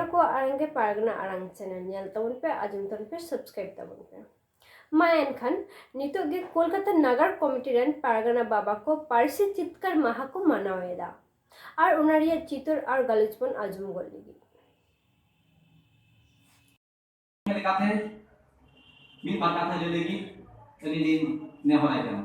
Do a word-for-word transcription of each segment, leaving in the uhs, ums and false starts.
ᱟᱠᱚᱣᱟᱜ ᱟᱲᱟᱝ ᱜᱮ ᱯᱟᱨᱜᱟᱱᱟ ᱟᱲᱟᱝ ᱪᱮᱱᱮᱞ ᱧᱮᱞ ᱛᱟᱵᱚᱱ ᱯᱮ, ᱟᱸᱡᱚᱢ ᱛᱟᱵᱚᱱ ᱯᱮ, ᱥᱟᱵᱥᱠᱨᱟᱭᱤᱵ ᱛᱟᱵᱚᱱ ᱯᱮ᱾ ᱢᱟ ᱮᱱᱠᱷᱟᱱ ᱱᱤᱛᱚᱜ ᱜᱮ ᱠᱳᱞᱠᱟᱛᱟ ᱱᱟᱜᱟᱨ ᱠᱚᱢᱤᱴᱤ ᱨᱮᱱ ᱯᱟᱨᱜᱟᱱᱟ ᱵᱟᱵᱟ ᱠᱚ ᱯᱟᱹᱨᱥᱤ ᱡᱤᱛᱠᱟᱹᱨ ᱢᱟᱦᱟ ᱠᱚ ᱢᱟᱱᱟᱣ ᱮᱫᱟ ᱟᱨ ᱚᱱᱟ ᱨᱮᱭᱟᱜ ᱪᱤᱛᱟᱹᱨ ᱟᱨ ᱜᱟᱞᱚᱪ ᱵᱚᱱ ᱟᱸᱡᱚᱢ ᱜᱚᱫ ᱞᱮᱜᱮ᱾ ᱞᱮᱠᱟᱛᱮ ᱢᱤᱫ ᱵᱟᱨ ᱠᱟᱛᱷᱟ ᱞᱟᱹᱭ ᱞᱟᱹᱜᱤᱫ ᱟᱹᱞᱤᱧ ᱞᱤᱧ ᱱᱮᱦᱚᱨᱟᱭ ᱠᱟᱱᱟ᱾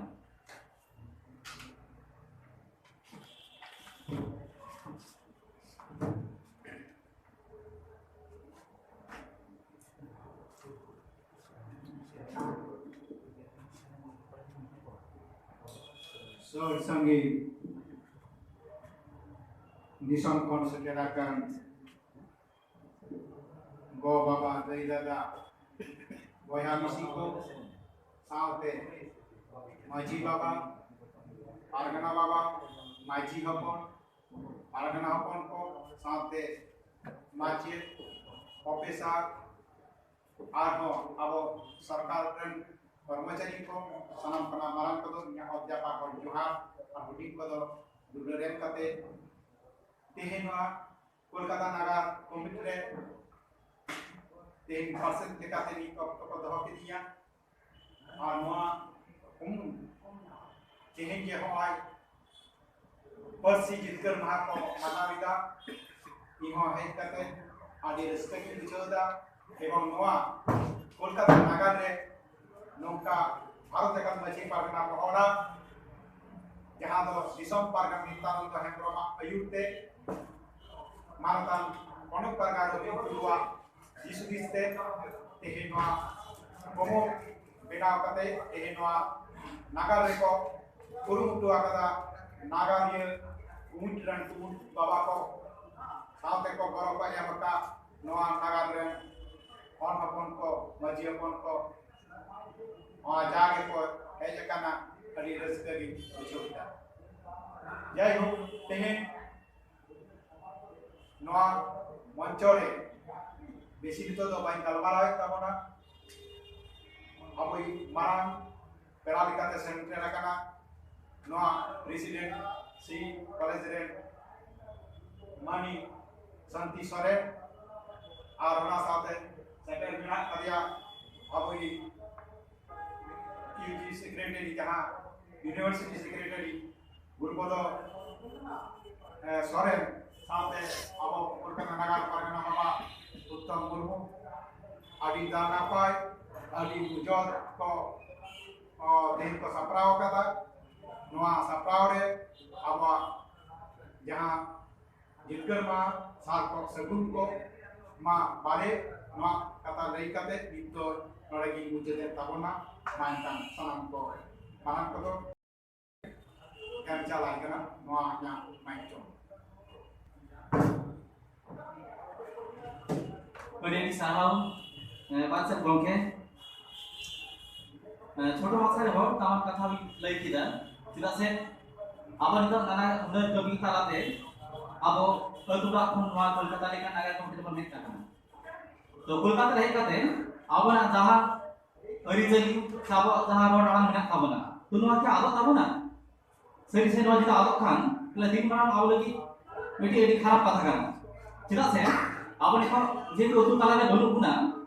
ᱥᱚᱨ ᱥᱟᱸᱜᱮ ᱫᱤᱥᱚᱢ ᱠᱷᱚᱱ ᱥᱮᱴᱮᱨ ᱟᱠᱟᱱ ᱜᱚ ᱵᱟᱵᱟ, ᱫᱟᱹᱭ ᱫᱟᱫᱟ, ᱵᱚᱭᱦᱟ ᱢᱤᱥᱤ ᱠᱚ ᱥᱟᱶᱛᱮ ᱢᱟᱹᱡᱷᱤ ᱵᱟᱵᱟ, ᱯᱟᱨᱜᱟᱱᱟ ᱵᱟᱵᱟ, ᱢᱟᱹᱡᱷᱤ ᱦᱚᱯᱚᱱ, ᱯᱟᱨᱜᱟᱱᱟ ᱦᱚᱯᱚᱱ ᱠᱚ ᱥᱟᱶᱛᱮ ᱢᱟᱪᱮᱫ, ᱯᱨᱚᱯᱷᱮᱥᱟᱨ, ᱟᱨᱦᱚᱸ ᱟᱵᱚ ᱥᱚᱨᱠᱟᱨ ᱨᱮᱱ ᱠᱚᱨᱢᱚᱪᱟᱨᱤ ᱠᱚ, ᱥᱟᱱᱟᱢ ᱠᱷᱚᱱᱟᱜ ᱢᱟᱨᱟᱝ ᱠᱚᱫᱚ ᱤᱧᱟᱹᱜ ᱚᱛ ᱡᱟᱯᱟᱜ ᱠᱷᱚᱱ ᱡᱚᱦᱟᱨ ᱟᱨ ᱦᱩᱰᱤᱧ ᱠᱚᱫᱚ ᱫᱩᱞᱟᱹᱲ ᱮᱢ ᱠᱟᱛᱮ ᱛᱮᱦᱮᱧ ᱱᱚᱣᱟ ᱠᱳᱞᱠᱟᱛᱟ ᱱᱟᱜᱟᱨ ᱠᱚᱢᱤᱴᱤ ᱨᱮ ᱛᱮᱦᱮᱧ ᱯᱟᱨᱥᱮᱱ ᱞᱮᱠᱟᱛᱮ ᱢᱤᱫ ᱚᱠᱛᱚ ᱠᱚ ᱫᱚᱦᱚ ᱠᱤᱫᱤᱧᱟ᱾ ᱟᱨ ᱱᱚᱣᱟ ᱩᱢ ᱛᱮᱦᱮᱧ ᱡᱮ ᱦᱚᱸᱜᱼᱚᱭ ᱯᱟᱹᱨᱥᱤ ᱡᱤᱛᱠᱟᱹᱨ ᱢᱟᱦᱟ ᱠᱚ ᱢᱟᱱᱟᱣ ᱮᱫᱟ, ᱤᱧ ᱦᱚᱸ ᱦᱮᱡ ᱠᱟᱛᱮ ᱟᱹᱰᱤ ᱨᱟᱹᱥᱠᱟᱹ ᱜᱤᱧ ᱵᱩᱡᱷᱟᱹᱣ ᱮᱫᱟ᱾ ᱮᱵᱚᱝ ᱱᱚᱣᱟ ᱠᱳᱞᱠᱟᱛᱟ ᱱᱟᱜᱟᱨ ᱨᱮ ᱱᱚᱝᱠᱟ ᱵᱷᱟᱨᱚᱛ ᱡᱟᱠᱟᱛ ᱢᱟᱹᱡᱷᱤ ᱯᱟᱨᱜᱟᱱᱟ ᱢᱚᱦᱚᱲᱟ, ᱡᱟᱦᱟᱸ ᱫᱚ ᱫᱤᱥᱚᱢ ᱯᱟᱨᱜᱟᱱᱟ ᱱᱤᱛᱟᱱᱚᱱᱫᱚ ᱦᱮᱢᱵᱨᱚᱢᱟᱜ ᱟᱹᱭᱩᱨ ᱛᱮ, ᱢᱟᱱᱚᱛᱟᱱ ᱯᱚᱱᱰᱤᱛ ᱯᱟᱨᱜᱟᱱᱟ ᱨᱚᱵᱤᱱᱫᱨᱚ ᱴᱩᱰᱩᱣᱟᱜ ᱫᱤᱥ ᱦᱩᱫᱤᱥ ᱛᱮ ᱛᱮᱦᱮᱧ ᱱᱚᱣᱟ ᱠᱚᱢᱚᱞ ᱵᱮᱱᱟᱣ ᱠᱟᱛᱮ ᱛᱮᱦᱮᱧ ᱱᱚᱣᱟ ᱱᱟᱜᱟᱨ ᱨᱮᱠᱚ ᱠᱩᱨᱩᱢᱩᱴᱩ ᱟᱠᱟᱫᱟ᱾ ᱱᱟᱜᱟᱨᱤᱭᱟᱹ ᱠᱩᱢᱩᱴ ᱨᱮᱱ ᱠᱩᱢᱩᱴ ᱵᱟᱵᱟ ᱠᱚ ᱥᱟᱶᱛᱮ ᱠᱚ ᱜᱚᱲᱚ ᱠᱚ ᱮᱢ ᱟᱠᱟᱫ ᱱᱚᱣᱟ ᱱᱟᱜᱟᱨ ᱨᱮᱱ ᱦᱚᱱ ᱦᱚᱯᱚᱱ ᱠᱚ, ᱢᱟᱹᱡᱷᱤ ᱦᱚᱯᱚᱱ ᱠᱚ, ᱱᱚᱣᱟ ᱡᱟᱜᱮ ᱠᱚ ᱦᱮᱡ ᱟᱠᱟᱱᱟ, ᱟᱹᱰᱤ ᱨᱟᱹᱥᱠᱟᱹ ᱜᱤᱧ ᱵᱩᱡᱷᱟᱹᱣ ᱠᱮᱫᱟ᱾ ᱡᱟᱭᱦᱳᱠ, ᱛᱮᱦᱮᱧ ᱱᱚᱣᱟ ᱢᱚᱧᱪᱚ ᱨᱮ ᱵᱮᱥᱤ ᱱᱤᱛᱚᱜ ᱫᱚ ᱵᱟᱹᱧ ᱜᱟᱞᱢᱟᱨᱟᱣᱮᱫ ᱛᱟᱵᱚᱱᱟ᱾ ᱟᱵᱚᱭᱤᱡ ᱢᱟᱨᱟᱝ ᱯᱮᱲᱟ ᱞᱮᱠᱟᱛᱮ ᱥᱮᱴᱮᱨ ᱟᱠᱟᱱᱟ ᱱᱚᱣᱟ ᱨᱮᱥᱤᱰᱮᱱᱴ ᱥᱤ ᱠᱚᱞᱮᱡᱽ ᱨᱮᱱ ᱢᱟᱹᱱᱤᱡ ᱥᱟᱱᱛᱤ ᱥᱚᱨᱮᱱ, ᱟᱨ ᱚᱱᱟ ᱥᱟᱶᱛᱮ ᱥᱮᱴᱮᱨ ᱢᱮᱱᱟᱜ ᱟᱠᱟᱫᱮᱭᱟ ᱟᱵᱚᱭᱤᱡ ᱤᱭᱩ ᱡᱤ ᱥᱮᱠᱨᱮᱴᱟᱨᱤ, ᱡᱟᱦᱟᱸ ᱤᱭᱩᱱᱤᱵᱷᱟᱨᱥᱤᱴᱤ ᱥᱮᱠᱨᱮᱴᱟᱨᱤ, ᱜᱩᱨᱩᱯᱚᱫᱚ ᱥᱚᱨᱮᱱ, ᱥᱟᱶᱛᱮ ᱟᱵᱚ ᱠᱳᱞᱠᱟᱛᱟ ᱱᱟᱜᱟᱨ ᱯᱟᱨᱜᱟᱱᱟ ᱵᱟᱵᱟ ᱩᱛᱛᱚᱢ ᱢᱩᱨᱢᱩ᱾ ᱟᱹᱰᱤ ᱫᱟ ᱱᱟᱯᱟᱭ, ᱟᱹᱰᱤ ᱢᱩᱡᱚᱨ ᱠᱚ ᱛᱮᱦᱮᱧ ᱠᱚ ᱥᱟᱯᱲᱟᱣ ᱟᱠᱟᱫᱟ᱾ ᱱᱚᱣᱟ ᱥᱟᱯᱲᱟᱣ ᱨᱮ ᱟᱵᱚᱣᱟᱜ ᱡᱟᱦᱟᱸ ᱡᱤᱛᱠᱟᱹᱨ ᱢᱟ ᱥᱟᱨ ᱠᱚ ᱥᱟᱹᱜᱩᱱ ᱠᱚ ᱢᱟ ᱵᱟᱨᱮ, ᱱᱚᱣᱟ ᱠᱟᱛᱷᱟ ᱞᱟᱹᱭ ᱠᱟᱛᱮ ᱱᱤᱛ ᱫᱚ ᱱᱚᱰᱮ ᱜᱤᱧ ᱢᱩᱪᱟᱹᱫᱮᱫ ᱛᱟᱵᱚᱱᱟ᱾ ᱢᱟ ᱮᱱᱠᱷᱟᱱ ᱥᱟᱱᱟᱢ ᱠᱚ ᱢᱟᱨᱟᱝ ᱠᱚᱫᱚ ᱮᱢ ᱪᱟᱞᱟᱭ ᱠᱟᱱᱟ᱾ ᱱᱚᱣᱟ ᱤᱧᱟᱹᱜ ᱢᱟᱭᱤᱠ ᱪᱚᱝ᱾ ᱟᱹᱰᱤ ᱟᱹᱰᱤ ᱥᱟᱨᱦᱟᱣ ᱵᱟᱪᱮᱫ ᱜᱚᱢᱠᱮ᱾ ᱪᱷᱳᱴᱳ ᱢᱟᱪᱷᱟ ᱨᱮᱦᱚᱸ ᱫᱟᱢᱟᱱ ᱠᱟᱛᱷᱟ ᱵᱤᱱ ᱞᱟᱹᱭ ᱠᱮᱫᱟ᱾ ᱪᱮᱫᱟᱜ ᱥᱮ ᱟᱵᱚ ᱱᱤᱛᱚᱜ ᱱᱟᱱᱟ ᱦᱩᱱᱟᱹᱨ ᱠᱟᱹᱢᱤ ᱛᱟᱞᱟᱛᱮ ᱟᱵᱚ ᱟᱹᱛᱩ ᱚᱲᱟᱜ ᱠᱷᱚᱱ ᱱᱚᱣᱟ ᱠᱳᱞᱠᱟᱛᱟ ᱞᱮᱠᱟᱱ ᱱᱟᱜᱟᱨ ᱠᱚ ᱛᱮᱵᱚᱱ ᱦᱮᱡ ᱟᱠᱟᱱᱟ᱾ ᱛᱚ ᱠᱳᱞᱠᱟᱛᱟ ᱨᱮ ᱦᱮᱡ ᱠᱟᱛᱮ ᱟᱵᱚᱱᱟᱜ ᱡᱟᱦᱟᱸ ᱟᱹᱨᱤᱪᱟᱹᱞᱤ ᱥᱮ ᱟᱵᱚᱣᱟᱜ ᱡᱟᱦᱟᱸ ᱨᱚᱲ ᱟᱲᱟᱝ ᱢᱮᱱᱟᱜ ᱛᱟᱵᱚᱱᱟ, ᱛᱚ ᱱᱚᱣᱟ ᱠᱤ ᱟᱫᱚᱜ ᱛᱟᱵᱚᱱᱟ? ᱥᱟᱹᱨᱤ ᱥᱮ ᱱᱚᱣᱟ ᱡᱩᱫᱤ ᱟᱫᱚᱜ ᱠᱷᱟᱱ, ᱛᱟᱦᱞᱮ ᱫᱤᱱ ᱢᱟᱨᱟᱝ ᱟᱵᱚ ᱞᱟᱹᱜᱤᱫ ᱢᱤᱫᱴᱤᱡ ᱟᱹᱰᱤ ᱠᱷᱟᱨᱟᱯ ᱠᱟᱛᱷᱟ ᱠᱟᱱᱟ᱾ ᱪᱮᱫᱟᱜ ᱥᱮ ᱟᱵᱚ ᱱᱤᱛᱚᱜ ᱡᱮᱦᱮᱛᱩ ᱟᱹᱛᱩ ᱛᱟᱞᱟᱨᱮ ᱵᱟᱹᱱᱩᱜ ᱵᱚᱱᱟ,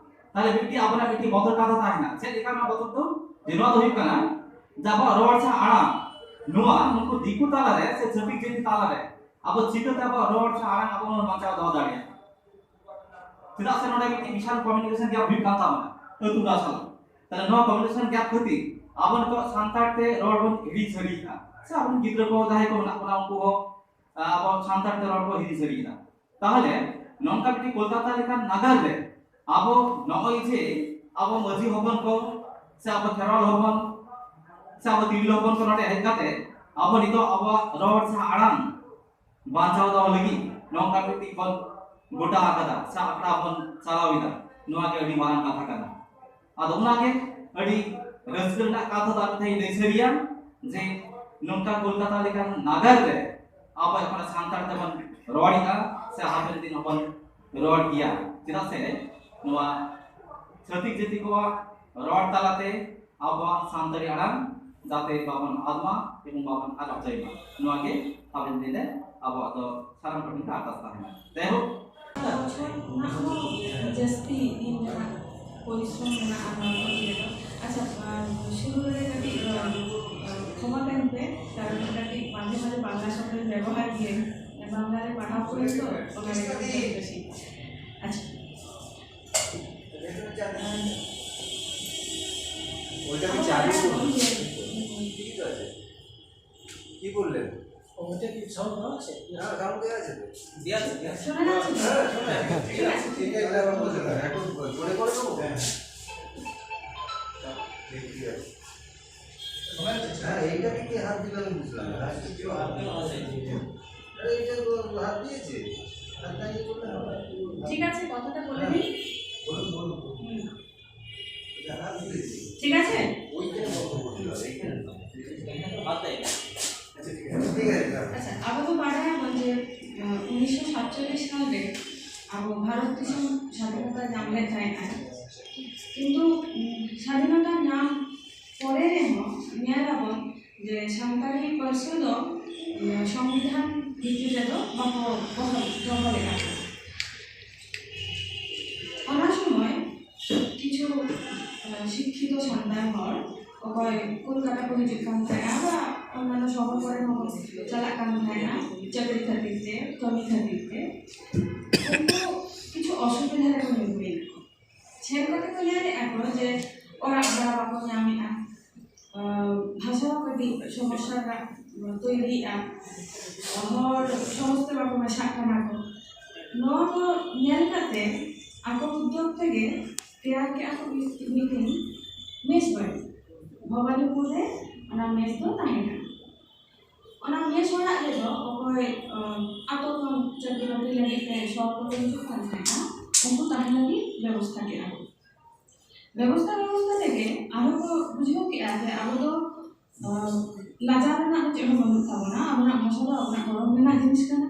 ᱛᱟᱦᱞᱮ ᱢᱤᱫᱴᱤᱡ ᱟᱵᱚᱱᱟᱜ ᱢᱤᱫᱴᱤᱡ ᱵᱚᱛᱚᱨ ᱠᱟᱛᱷᱟ ᱛᱟᱦᱮᱱᱟ᱾ ᱪᱮᱫ ᱞᱮᱠᱟ ᱱᱚᱣᱟ ᱵᱚᱛᱚᱨ ᱫᱚ? ᱡᱮ ᱱᱚᱣᱟ ᱫᱚ ᱦᱩᱭᱩᱜ ᱠᱟᱱᱟ ᱡᱮ ᱟᱵᱚᱣᱟᱜ ᱨᱚᱲ ᱥᱮ ᱟᱲᱟᱝ ᱱᱚᱣᱟ ᱱᱩᱠᱩ ᱫᱤᱠᱩ ᱛᱟᱞᱟᱨᱮ ᱥᱮ ᱪᱷᱟᱹᱛᱤᱠ ᱡᱟᱹᱛᱤ ᱛᱟᱞᱟᱨᱮ ᱟᱵᱚ ᱪᱤᱠᱟᱹᱛᱮ ᱟᱵᱚᱣᱟᱜ ᱨᱚᱲ ᱥᱮ ᱟᱲᱟᱝ ᱟᱵᱚ ᱵᱚᱱ ᱵᱟᱧᱪᱟᱣ ᱫᱚᱦᱚ ᱫᱟᱲᱮᱭᱟᱜᱼᱟ? ᱪᱮᱫᱟᱜ ᱥᱮ ᱱᱚᱰᱮ ᱢᱤᱫᱴᱤᱡ ᱵᱤᱥᱟᱞ ᱠᱚᱢᱤᱭᱩᱱᱤᱠᱮᱥᱚᱱ ᱜᱮᱯ ᱦᱩᱭᱩᱜ ᱠᱟᱱ ᱛᱟᱵᱚᱱᱟ ᱟᱹᱛᱩ ᱚᱲᱟᱜ ᱥᱟᱞᱟᱜ᱾ ᱛᱟᱦᱞᱮ ᱱᱚᱣᱟ ᱠᱚᱢᱤᱭᱩᱱᱤᱠᱮᱥᱚᱱ ᱜᱮᱯ ᱠᱷᱟᱹᱛᱤᱨ ᱟᱵᱚ ᱱᱤᱛᱚᱜ ᱥᱟᱱᱛᱟᱲ ᱛᱮ ᱨᱚᱲ ᱵᱚᱱ ᱦᱤᱲᱤᱧ ᱥᱟᱹᱨᱤᱭᱮᱫᱟ, ᱥᱮ ᱟᱵᱚᱨᱮᱱ ᱜᱤᱫᱽᱨᱟᱹ ᱠᱚ ᱡᱟᱦᱟᱸᱭ ᱠᱚ ᱢᱮᱱᱟᱜ ᱵᱚᱱᱟ ᱩᱱᱠᱩ ᱦᱚᱸ, ᱟᱵᱚ ᱥᱟᱱᱛᱟᱲ ᱛᱮ ᱨᱚᱲ ᱠᱚ ᱦᱤᱲᱤᱧ ᱥᱟᱹᱨᱤᱭᱮᱫᱟ᱾ ᱛᱟᱦᱞᱮ ᱱᱚᱝᱠᱟ ᱢᱤᱫᱴᱤᱡ ᱠᱳᱞᱠᱟᱛᱟ ᱞᱮᱠᱟᱱ ᱱᱟᱜᱟᱨ ᱨᱮ ᱟᱵᱚ ᱱᱚᱜᱼᱚᱭ ᱡᱮ ᱟᱵᱚ ᱢᱟᱹᱡᱷᱤ ᱦᱚᱯᱚᱱ ᱠᱚ ᱥᱮ ᱟᱵᱚ ᱠᱷᱮᱨᱣᱟᱞ ᱦᱚᱯᱚᱱ ᱥᱮ ᱟᱵᱚ ᱛᱤᱨᱞᱟᱹ ᱦᱚᱯᱚᱱ ᱠᱚ ᱱᱚᱰᱮ ᱦᱮᱡ ᱠᱟᱛᱮ ᱟᱵᱚ ᱱᱤᱛᱚᱜ ᱟᱵᱚᱣᱟᱜ ᱨᱚᱲ ᱥᱮ ᱟᱲᱟᱝ ᱵᱟᱧᱪᱟᱣ ᱫᱚᱦᱚ ᱞᱟᱹᱜᱤᱫ ᱱᱚᱝᱠᱟ ᱢᱤᱫᱴᱤᱡ ᱵᱚᱱ ᱜᱚᱴᱟ ᱟᱠᱟᱫᱟ ᱥᱮ ᱟᱠᱷᱲᱟ ᱵᱚᱱ ᱪᱟᱞᱟᱣ ᱮᱫᱟ, ᱱᱚᱣᱟ ᱜᱮ ᱟᱹᱰᱤ ᱢᱟᱨᱟᱝ ᱠᱟᱛᱷᱟ ᱠᱟᱱᱟ᱾ ᱟᱫᱚ ᱚᱱᱟᱜᱮ ᱟᱹᱰᱤ ᱨᱟᱹᱥᱠᱟᱹ ᱨᱮᱱᱟᱜ ᱠᱟᱛᱷᱟ ᱫᱚ ᱟᱨ ᱢᱤᱫ ᱫᱷᱟᱣ ᱤᱧ ᱞᱟᱹᱭ ᱥᱟᱹᱨᱤᱭᱟ ᱡᱮ ᱱᱚᱝᱠᱟ ᱠᱳᱞᱠᱟᱛᱟ ᱞᱮᱠᱟᱱ ᱱᱟᱜᱟᱨ ᱨᱮ ᱟᱵᱚ ᱮᱠᱷᱚᱱ ᱥᱟᱱᱛᱟᱲ ᱛᱮᱵᱚᱱ ᱨᱚᱲᱮᱫᱟ ᱥᱮ ᱦᱟᱯᱮᱱ ᱫᱤᱱ ᱦᱚᱸᱵᱚᱱ ᱨᱚᱲ ᱜᱮᱭᱟ᱾ ᱪᱮᱫᱟᱜ ᱥᱮ ᱱᱚᱣᱟ ᱪᱷᱟᱹᱛᱤᱠ ᱡᱟᱹᱛᱤ ᱠᱚᱣᱟᱜ ᱨᱚᱲ ᱛᱟᱞᱟᱛᱮ ᱟᱵᱚᱣᱟᱜ ᱥᱟᱱᱛᱟᱲᱤ ᱟᱲᱟᱝ ᱡᱟᱛᱮ ᱵᱟᱵᱚᱱ ᱟᱫ ᱢᱟ ᱮᱵᱚᱝ ᱵᱟᱵᱚᱱ ᱟᱫ ᱦᱚᱪᱚᱭ ᱢᱟ, ᱱᱚᱣᱟ ᱜᱮ ᱦᱟᱯᱮᱱ ᱫᱤᱱ ᱨᱮ ᱟᱵᱚᱣᱟᱜ ᱫᱚ ᱥᱟᱱᱟᱢ ᱠᱚᱴᱷᱮᱱ ᱜᱮ ᱟᱨᱫᱟᱥ ᱛᱟᱦᱮᱱᱟ᱾ ᱡᱟᱭᱦᱳᱠ, ᱵᱚᱪᱷᱚᱨ ᱠᱷᱚᱱᱟᱜ ᱦᱚᱸ ᱡᱟᱹᱥᱛᱤ ᱤᱧ ᱨᱮᱱᱟᱜ ᱯᱚᱨᱤᱥᱨᱚᱢ ᱢᱮᱱᱟᱜᱼᱟ ᱱᱚᱣᱟ ᱠᱚ ᱤᱭᱟᱹ ᱫᱚ᱾ ᱟᱪᱪᱷᱟ, ᱟᱨ ᱥᱩᱨᱩ ᱨᱮ ᱠᱟᱹᱴᱤᱡ, ᱟᱨ, ᱠᱷᱚᱢᱟ ᱛᱟᱦᱮᱱ ᱯᱮ, ᱠᱟᱨᱚᱱ ᱠᱟᱹᱴᱤᱡ ᱢᱟᱡᱷᱮ ᱢᱟᱡᱷᱮ ᱵᱟᱝᱞᱟ ᱥᱚᱵᱫᱚᱧ ᱵᱮᱵᱚᱦᱟᱨ ᱜᱮᱭᱟ, ᱵᱟᱝᱞᱟ ᱨᱮ ᱯᱟᱲᱦᱟᱣ ᱠᱚᱨᱮ ᱛᱚ, ᱚᱱᱟ ᱞᱟᱹᱜᱤᱫ ᱛᱮ ᱵᱮᱥᱤ᱾ ᱟᱪᱪᱷᱟ᱾ ওইটা কি চালু? ঠিক আছে। কি বললেন? ওটা কি সাউন্ড দেওয়া আছে? হ্যাঁ, সাউন্ড দেওয়া আছে তো। দেওয়া আছে, দেওয়া আছে। শোনা যাচ্ছে তো? হ্যাঁ, শোনা যাচ্ছে। ঠিক আছে, ঠিক আছে, এটা আবার বলতে পারেন। এখন জোরে করে দেবো? হ্যাঁ। ঠিক আছে। হ্যাঁ, এইটাকে কি হাত দিল আমি বুঝলাম না। আরে, এইটা তো হাত দিয়েছে। হাত না দিয়ে করলে হবে। ঠিক আছে, কথাটা বলে নিই। বলুন, বলুন, বলুন। হুম। এটা হাত দিয়েছে। ঠিক আছে? ওইখানে বন্ধ করতে হবে, এইখানে না। আচ্ছা, ঠিক আছে। ᱟᱪᱪᱷᱟ, ᱟᱵᱚ ᱵᱚ ᱵᱟᱰᱟᱭᱟᱵᱚᱱ ᱡᱮ, ᱟᱸ, ᱩᱱᱤᱥᱥᱚ ᱥᱟᱛᱪᱚᱞᱞᱤᱥ ᱥᱟᱞ ᱨᱮ ᱟᱵᱚ ᱵᱷᱟᱨᱚᱛ ᱫᱤᱥᱚᱢ ᱥᱟᱫᱷᱤᱱᱚᱛᱟ ᱧᱟᱢ ᱞᱮᱫ ᱛᱟᱦᱮᱸᱫ ᱟᱭ᱾ ᱠᱤᱱᱛᱩ, ᱩᱸ, ᱥᱟᱫᱷᱤᱱᱚᱛᱟ ᱧᱟᱢ ᱯᱚᱨᱮ ᱨᱮᱦᱚᱸ ᱧᱮᱞ ᱟᱵᱚᱱ ᱡᱮ ᱥᱟᱱᱛᱟᱲᱤ ᱯᱟᱹᱨᱥᱤ ᱫᱚ, ᱩᱸ, ᱥᱚᱝᱵᱤᱫᱷᱟᱱ ᱵᱷᱤᱛᱤᱨ ᱨᱮᱫᱚ ᱵᱟᱠᱚ ᱫᱚᱦᱚ, ᱫᱚᱦᱚ ᱞᱮᱫᱟ᱾ ᱚᱱᱟ ᱥᱚᱢᱚᱭ ᱠᱤᱪᱷᱩ, ᱟᱸ, ᱥᱤᱠᱠᱷᱤᱛᱚ ᱥᱟᱱᱛᱟᱲ ᱦᱚᱲ, ᱚᱠᱚᱭ ᱠᱳᱞᱠᱟᱛᱟ ᱠᱚ ᱦᱤᱡᱩᱜ ᱠᱟᱱ ᱛᱟᱦᱮᱸᱜᱼᱟ ᱵᱟ ᱚᱱᱱᱟᱱᱚ ᱥᱚᱦᱚᱨ ᱠᱚᱨᱮ ᱦᱚᱸ ᱪᱟᱞᱟᱜ ᱠᱟᱱ ᱛᱟᱦᱮᱸᱜᱼᱟ ᱪᱟᱹᱠᱨᱤ ᱠᱷᱟᱹᱛᱤᱨ ᱛᱮ, ᱠᱟᱹᱢᱤ ᱠᱷᱟᱹᱛᱤᱨ ᱛᱮ, ᱩᱱᱠᱩ ᱠᱤᱪᱷᱩ ᱚᱥᱩᱵᱤᱫᱷᱟ ᱨᱮᱠᱚ ᱧᱩᱨᱩᱭᱮᱱᱟ᱾ ᱥᱮᱱ ᱠᱟᱛᱮ ᱠᱚ ᱧᱮᱞᱮᱫᱼᱟ ᱠᱚ ᱡᱮ ᱚᱲᱟᱜ ᱵᱷᱟᱲᱟ ᱵᱟᱠᱚ ᱧᱟᱢᱮᱫᱼᱟ, ᱟᱸ, ᱵᱷᱟᱥᱟ ᱦᱚᱸ ᱠᱟᱹᱴᱤᱡ ᱥᱚᱢᱚᱥᱥᱟ ᱨᱮᱱᱟᱜ ᱛᱚᱭᱨᱤᱜᱼᱟ, ᱦᱚᱲ ᱥᱚᱦᱚᱡ ᱛᱮ ᱵᱟᱠᱚ ᱢᱮᱥᱟᱜ ᱠᱟᱱᱟ ᱠᱚ᱾ ᱱᱚᱣᱟ ᱠᱚ ᱧᱮᱞ ᱠᱟᱛᱮ ᱟᱠᱚ ᱩᱫᱽᱫᱳᱜᱽ ᱛᱮᱜᱮ ᱛᱮᱭᱟᱨ ᱠᱮᱜᱼᱟ ᱠᱚ ᱢᱤᱫ, ᱢᱤᱫᱴᱮᱱ ᱢᱮᱥ ᱵᱟᱹᱲᱤ᱾ ᱵᱷᱚᱵᱟᱱᱤᱯᱩᱨ ᱨᱮ ᱚᱱᱟ ᱢᱮᱥ ᱫᱚ ᱛᱟᱦᱮᱸ ᱠᱟᱱᱟ᱾ ᱚᱱᱟ ᱢᱮᱥ ᱚᱲᱟᱜ ᱨᱮᱫᱚ ᱚᱠᱚᱭ, ᱟᱸ, ᱟᱛᱳ ᱠᱷᱚᱱ ᱪᱟᱹᱠᱨᱤ ᱵᱟᱹᱠᱨᱤ ᱞᱟᱹᱜᱤᱫ ᱛᱮ ᱥᱚᱦᱚᱨ ᱠᱚᱠᱚ ᱦᱤᱡᱩᱜ ᱠᱟᱱ ᱛᱟᱦᱮᱸᱱᱟ, ᱩᱱᱠᱩ ᱛᱟᱦᱮᱸ ᱞᱟᱹᱜᱤᱫ ᱵᱮᱵᱚᱥᱛᱷᱟ ᱠᱮᱜᱼᱟ ᱠᱚ᱾ ᱵᱮᱵᱚᱥᱛᱷᱟ ᱵᱮᱵᱚᱥᱛᱷᱟ ᱛᱮᱜᱮ ᱟᱨᱦᱚᱸ ᱠᱚ ᱵᱩᱡᱷᱟᱹᱣ ᱠᱮᱜᱼᱟ ᱡᱮ ᱟᱵᱚ ᱫᱚ, ᱟᱸ, ᱞᱟᱡᱟᱣ ᱨᱮᱱᱟᱜ ᱫᱚ ᱪᱮᱫ ᱦᱚᱸ ᱵᱟᱹᱱᱩᱜ ᱛᱟᱵᱚᱱᱟ, ᱟᱵᱚᱱᱟᱜ ᱵᱷᱟᱥᱟ ᱫᱚ ᱟᱵᱚᱱᱟᱜ ᱜᱚᱨᱚᱵᱽ ᱨᱮᱱᱟᱜ ᱡᱤᱱᱤᱥ ᱠᱟᱱᱟ᱾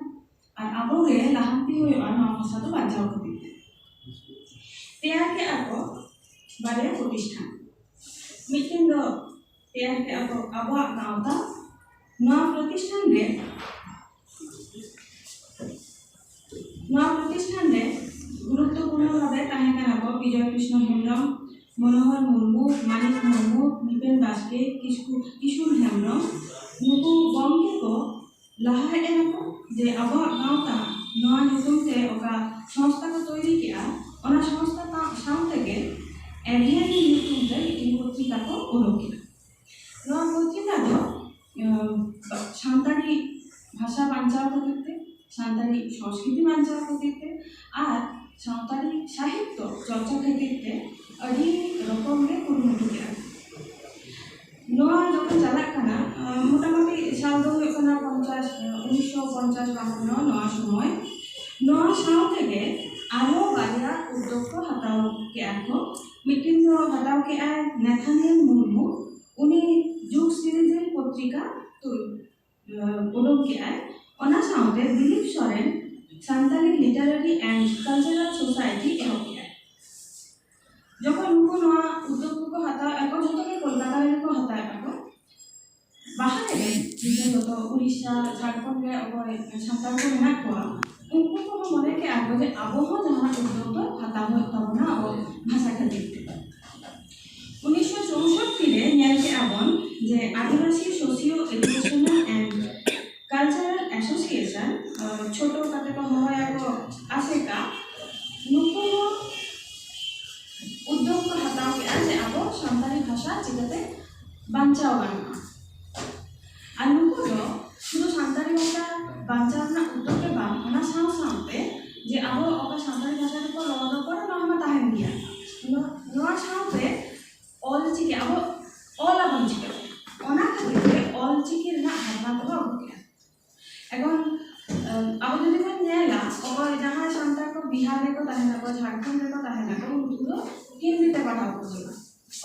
ᱟᱨ ᱟᱵᱚ ᱜᱮ ᱞᱟᱦᱟᱱᱛᱤ ᱦᱩᱭᱩᱜᱼᱟ ᱱᱚᱣᱟ ᱵᱷᱟᱥᱟ ᱫᱚ ᱵᱟᱧᱪᱟᱣ ᱠᱷᱟᱹᱛᱤᱨ ᱛᱮ᱾ ᱛᱮᱭᱟᱨ ᱠᱮᱜᱼᱟ ᱠᱚ ᱵᱟᱨᱭᱟ ᱯᱨᱚᱛᱤᱥᱴᱷᱟᱱ᱾ ᱢᱤᱫᱴᱮᱱ ᱫᱚ ᱛᱮᱭᱟᱨ ᱠᱮᱜᱼᱟ ᱠᱚ ᱟᱵᱚᱣᱟᱜ ᱜᱟᱶᱛᱟ᱾ ᱱᱚᱣᱟ ᱯᱨᱚᱛᱤᱥᱴᱷᱟᱱ ᱨᱮ, ᱱᱚᱣᱟ ᱯᱨᱚᱛᱤᱥᱴᱷᱟᱱ ᱨᱮ ᱵᱤᱡᱚᱭ ᱠᱨᱤᱥᱱᱚ ᱦᱮᱢᱵᱨᱚᱢ, ᱢᱚᱱᱳᱦᱚᱨ ᱢᱩᱨᱢᱩ, ᱢᱟᱱᱤᱠ ᱢᱩᱨᱢᱩ, ᱱᱤᱯᱮᱱ ᱵᱟᱥᱠᱮ, ᱠᱤᱥᱠᱩ, ᱠᱤᱥᱩᱱ ᱦᱮᱢᱵᱨᱚᱢ, ᱱᱩᱠᱩ ᱜᱚᱢᱠᱮ ᱠᱚ ᱞᱟᱦᱟ ᱦᱮᱡ ᱮᱱᱟ ᱠᱚ ᱡᱮ ᱟᱵᱚᱣᱟᱜ ᱜᱟᱶᱛᱟ ᱱᱚᱣᱟ ᱧᱩᱛᱩᱢ ᱛᱮ ᱚᱠᱟ ᱥᱚᱝᱥᱛᱷᱟ ᱠᱚ ᱛᱚᱭᱨᱤ ᱠᱮᱜᱼᱟ, ᱚᱱᱟ ᱥᱚᱝᱥᱛᱷᱟ ᱥᱟᱶ ᱛᱮᱜᱮ ᱮᱵᱷᱤᱭᱟᱱᱤ ᱧᱩᱛᱩᱢ ᱛᱮ ᱢᱤᱫᱴᱤᱱ ᱯᱚᱛᱨᱤᱠᱟ ᱠᱚ ᱩᱰᱩᱠ ᱠᱮᱫᱟ᱾ ᱱᱚᱣᱟ ᱯᱚᱛᱨᱤᱠᱟ ᱫᱚ ᱥᱟᱱᱛᱟᱲᱤ ᱵᱷᱟᱥᱟ ᱵᱟᱧᱪᱟᱣ ᱠᱷᱟᱹᱛᱤᱨ ᱛᱮ, ᱥᱟᱱᱛᱟᱲᱤ ᱥᱚᱝᱥᱠᱨᱤᱛᱤ ᱵᱟᱧᱪᱟᱣ ᱠᱷᱟᱹᱛᱤᱨ ᱛᱮ ᱟᱨ ᱥᱟᱱᱛᱟᱲᱤ ᱥᱟᱦᱤᱛᱛᱚ ᱪᱚᱨᱪᱟ ᱠᱷᱟᱹᱛᱤᱨ ᱛᱮ ᱟᱹᱰᱤ ᱨᱚᱠᱚᱢ ᱜᱮ ᱠᱩᱨᱩᱢᱩᱴᱩ ᱠᱮᱫᱟ᱾ ᱱᱚᱣᱟ ᱡᱚᱠᱷᱚᱱ ᱪᱟᱞᱟᱜ ᱠᱟᱱᱟ, ᱢᱚᱴᱟᱢᱩᱴᱤ ᱥᱟᱞ ᱫᱚ ᱦᱩᱭᱩᱜ ᱠᱟᱱᱟ ᱯᱚᱧᱪᱟᱥ, ᱩᱱᱤᱥᱥᱚ ᱯᱚᱧᱪᱟᱥ ᱵᱟᱦᱟᱱᱱᱚ ᱱᱚᱣᱟ ᱥᱚᱢᱚᱭ᱾ ᱱᱚᱣᱟ ᱥᱟᱶ ᱛᱮᱜᱮ ᱟᱨᱦᱚᱸ ᱵᱟᱨᱭᱟ ᱩᱫᱽᱫᱳᱜᱽ ᱠᱚ ᱦᱟᱛᱟᱣ ᱠᱮᱜᱼᱟ ᱠᱚ᱾ ᱢᱤᱫᱴᱤᱱ ᱫᱚ ᱦᱟᱛᱟᱣ ᱠᱮᱜᱼᱟᱭ ᱱᱟᱛᱷᱟᱱᱤᱭᱟᱞ ᱢᱩᱨᱢᱩ, ᱩᱱᱤ ᱡᱩᱜᱽ ᱥᱤᱨᱤᱡᱤᱱ ᱯᱚᱛᱨᱤᱠᱟ ᱛᱩᱭ ᱩᱰᱩᱠ ᱠᱮᱜᱼᱟᱭ᱾ ᱚᱱᱟ ᱥᱟᱶᱛᱮ Dilip Soren Santali literary and cultural society ᱮᱦᱚᱵ ᱠᱮᱜᱼᱟᱭ᱾ ᱡᱚᱠᱷᱚᱱ ᱱᱩᱠᱩ ᱱᱚᱣᱟ ᱩᱫᱽᱫᱳᱜᱽ ᱠᱚᱠᱚ ᱦᱟᱛᱟᱣ ᱟᱠᱚ, ᱡᱚᱛᱚ ᱜᱮ ᱠᱳᱞᱠᱟᱛᱟ ᱨᱮᱜᱮ ᱠᱚ ᱦᱟᱛᱟᱣ ᱟᱠᱚ᱾ ᱵᱟᱦᱨᱮ ᱨᱮ ᱡᱚᱛᱚ ᱩᱲᱤᱥᱥᱟ, ᱡᱷᱟᱲᱠᱷᱚᱸᱰ ᱨᱮ ᱚᱠᱚᱭ ᱥᱟᱱᱛᱟᱲ ᱠᱚ ᱢᱮᱱᱟᱜ ᱠᱚᱣᱟ, ᱩᱱᱠᱩ ᱠᱚᱦᱚᱸ ᱢᱚᱱᱮ ᱠᱮᱜᱼᱟ ᱠᱚ ᱡᱮ ᱟᱵᱚ ᱦᱚᱸ ᱡᱟᱦᱟᱱᱟᱜ ᱩᱫᱽᱫᱳᱜᱽ ᱫᱚ ᱦᱟᱛᱟᱣ ᱦᱩᱭᱩᱜ ᱛᱟᱵᱚᱱᱟ ᱟᱵᱚ ᱵᱷᱟᱥᱟ ᱠᱷᱟᱹᱛᱤᱨ ᱛᱮ᱾ ᱩᱱᱤᱥᱥᱚ ᱪᱳᱥᱚᱴᱴᱤ ᱨᱮ ᱧᱮᱞ ᱠᱮᱜᱼᱟ ᱵᱚᱱ ᱡᱮ Adivasi socio educational and cultural association, ᱪᱷᱳᱴᱳ ᱠᱟᱛᱮ ᱠᱚ ᱦᱚᱦᱚᱭᱟᱠᱚ ᱟᱥᱮᱠᱟ, ᱱᱩᱠᱩ ᱦᱚᱸ ᱩᱫᱽᱫᱳᱜᱽ ᱠᱚ ᱦᱟᱛᱟᱣ ᱠᱮᱜᱼᱟ ᱡᱮ ᱟᱵᱚ ᱥᱟᱱᱛᱟᱲᱤ ᱵᱷᱟᱥᱟ ᱪᱤᱠᱟᱹᱛᱮ ᱵᱟᱧᱪᱟᱣ ᱜᱟᱱᱚᱜᱼᱟ᱾ ᱟᱨ ᱱᱩᱠᱩ ᱫᱚ ᱥᱩᱫᱷᱩ ᱥᱟᱱᱛᱟᱲᱤ ᱵᱷᱟᱥᱟ ᱵᱟᱧᱪᱟᱣ ᱨᱮᱱᱟᱜ ᱩᱫᱽᱫᱳᱜᱽ ᱜᱮ ᱵᱟᱝ, ᱚᱱᱟ ᱥᱟᱶ ᱥᱟᱶᱛᱮ ᱡᱮ ᱟᱵᱚ ᱚᱠᱟ ᱥᱟᱱᱛᱟᱲᱤ ᱵᱷᱟᱥᱟ ᱛᱮᱠᱚ ᱨᱚᱲ ᱨᱚᱯᱚᱲᱟ, ᱱᱚᱣᱟ ᱢᱟ ᱛᱟᱦᱮᱱ ᱜᱮᱭᱟ, ᱱᱚᱣᱟ ᱥᱟᱶᱛᱮ ᱚᱞ ᱪᱤᱠᱤ ᱟᱵᱚ ᱚᱞ ᱟᱵᱚᱱ ᱪᱤᱠᱟᱹ, ᱚᱱᱟ ᱠᱷᱟᱹᱛᱤᱨ ᱛᱮ ᱚᱞ ᱪᱤᱠᱤ ᱨᱮᱱᱟᱜ ᱵᱷᱟᱵᱽᱱᱟ ᱠᱚ ᱟᱹᱜᱩ ᱠᱮᱜᱼᱟ᱾ ᱮᱠᱷᱚᱱ ᱟᱵᱚ ᱡᱩᱫᱤ ᱵᱚᱱ ᱧᱮᱞᱟ, ᱚᱠᱚᱭ ᱡᱟᱦᱟᱸᱭ ᱥᱟᱱᱛᱟᱲ ᱠᱚ ᱵᱤᱦᱟᱨ ᱨᱮᱠᱚ ᱛᱟᱦᱮᱱᱟ ᱠᱚ, ᱡᱷᱟᱲᱠᱷᱚᱸᱰ ᱨᱮᱠᱚ ᱛᱟᱦᱮᱱᱟ ᱠᱚ, ᱩᱱᱠᱩ ᱫᱚ ᱦᱤᱱᱫᱤ ᱛᱮ ᱯᱟᱲᱦᱟᱣ ᱠᱚ ᱦᱩᱭᱩᱜᱼᱟ᱾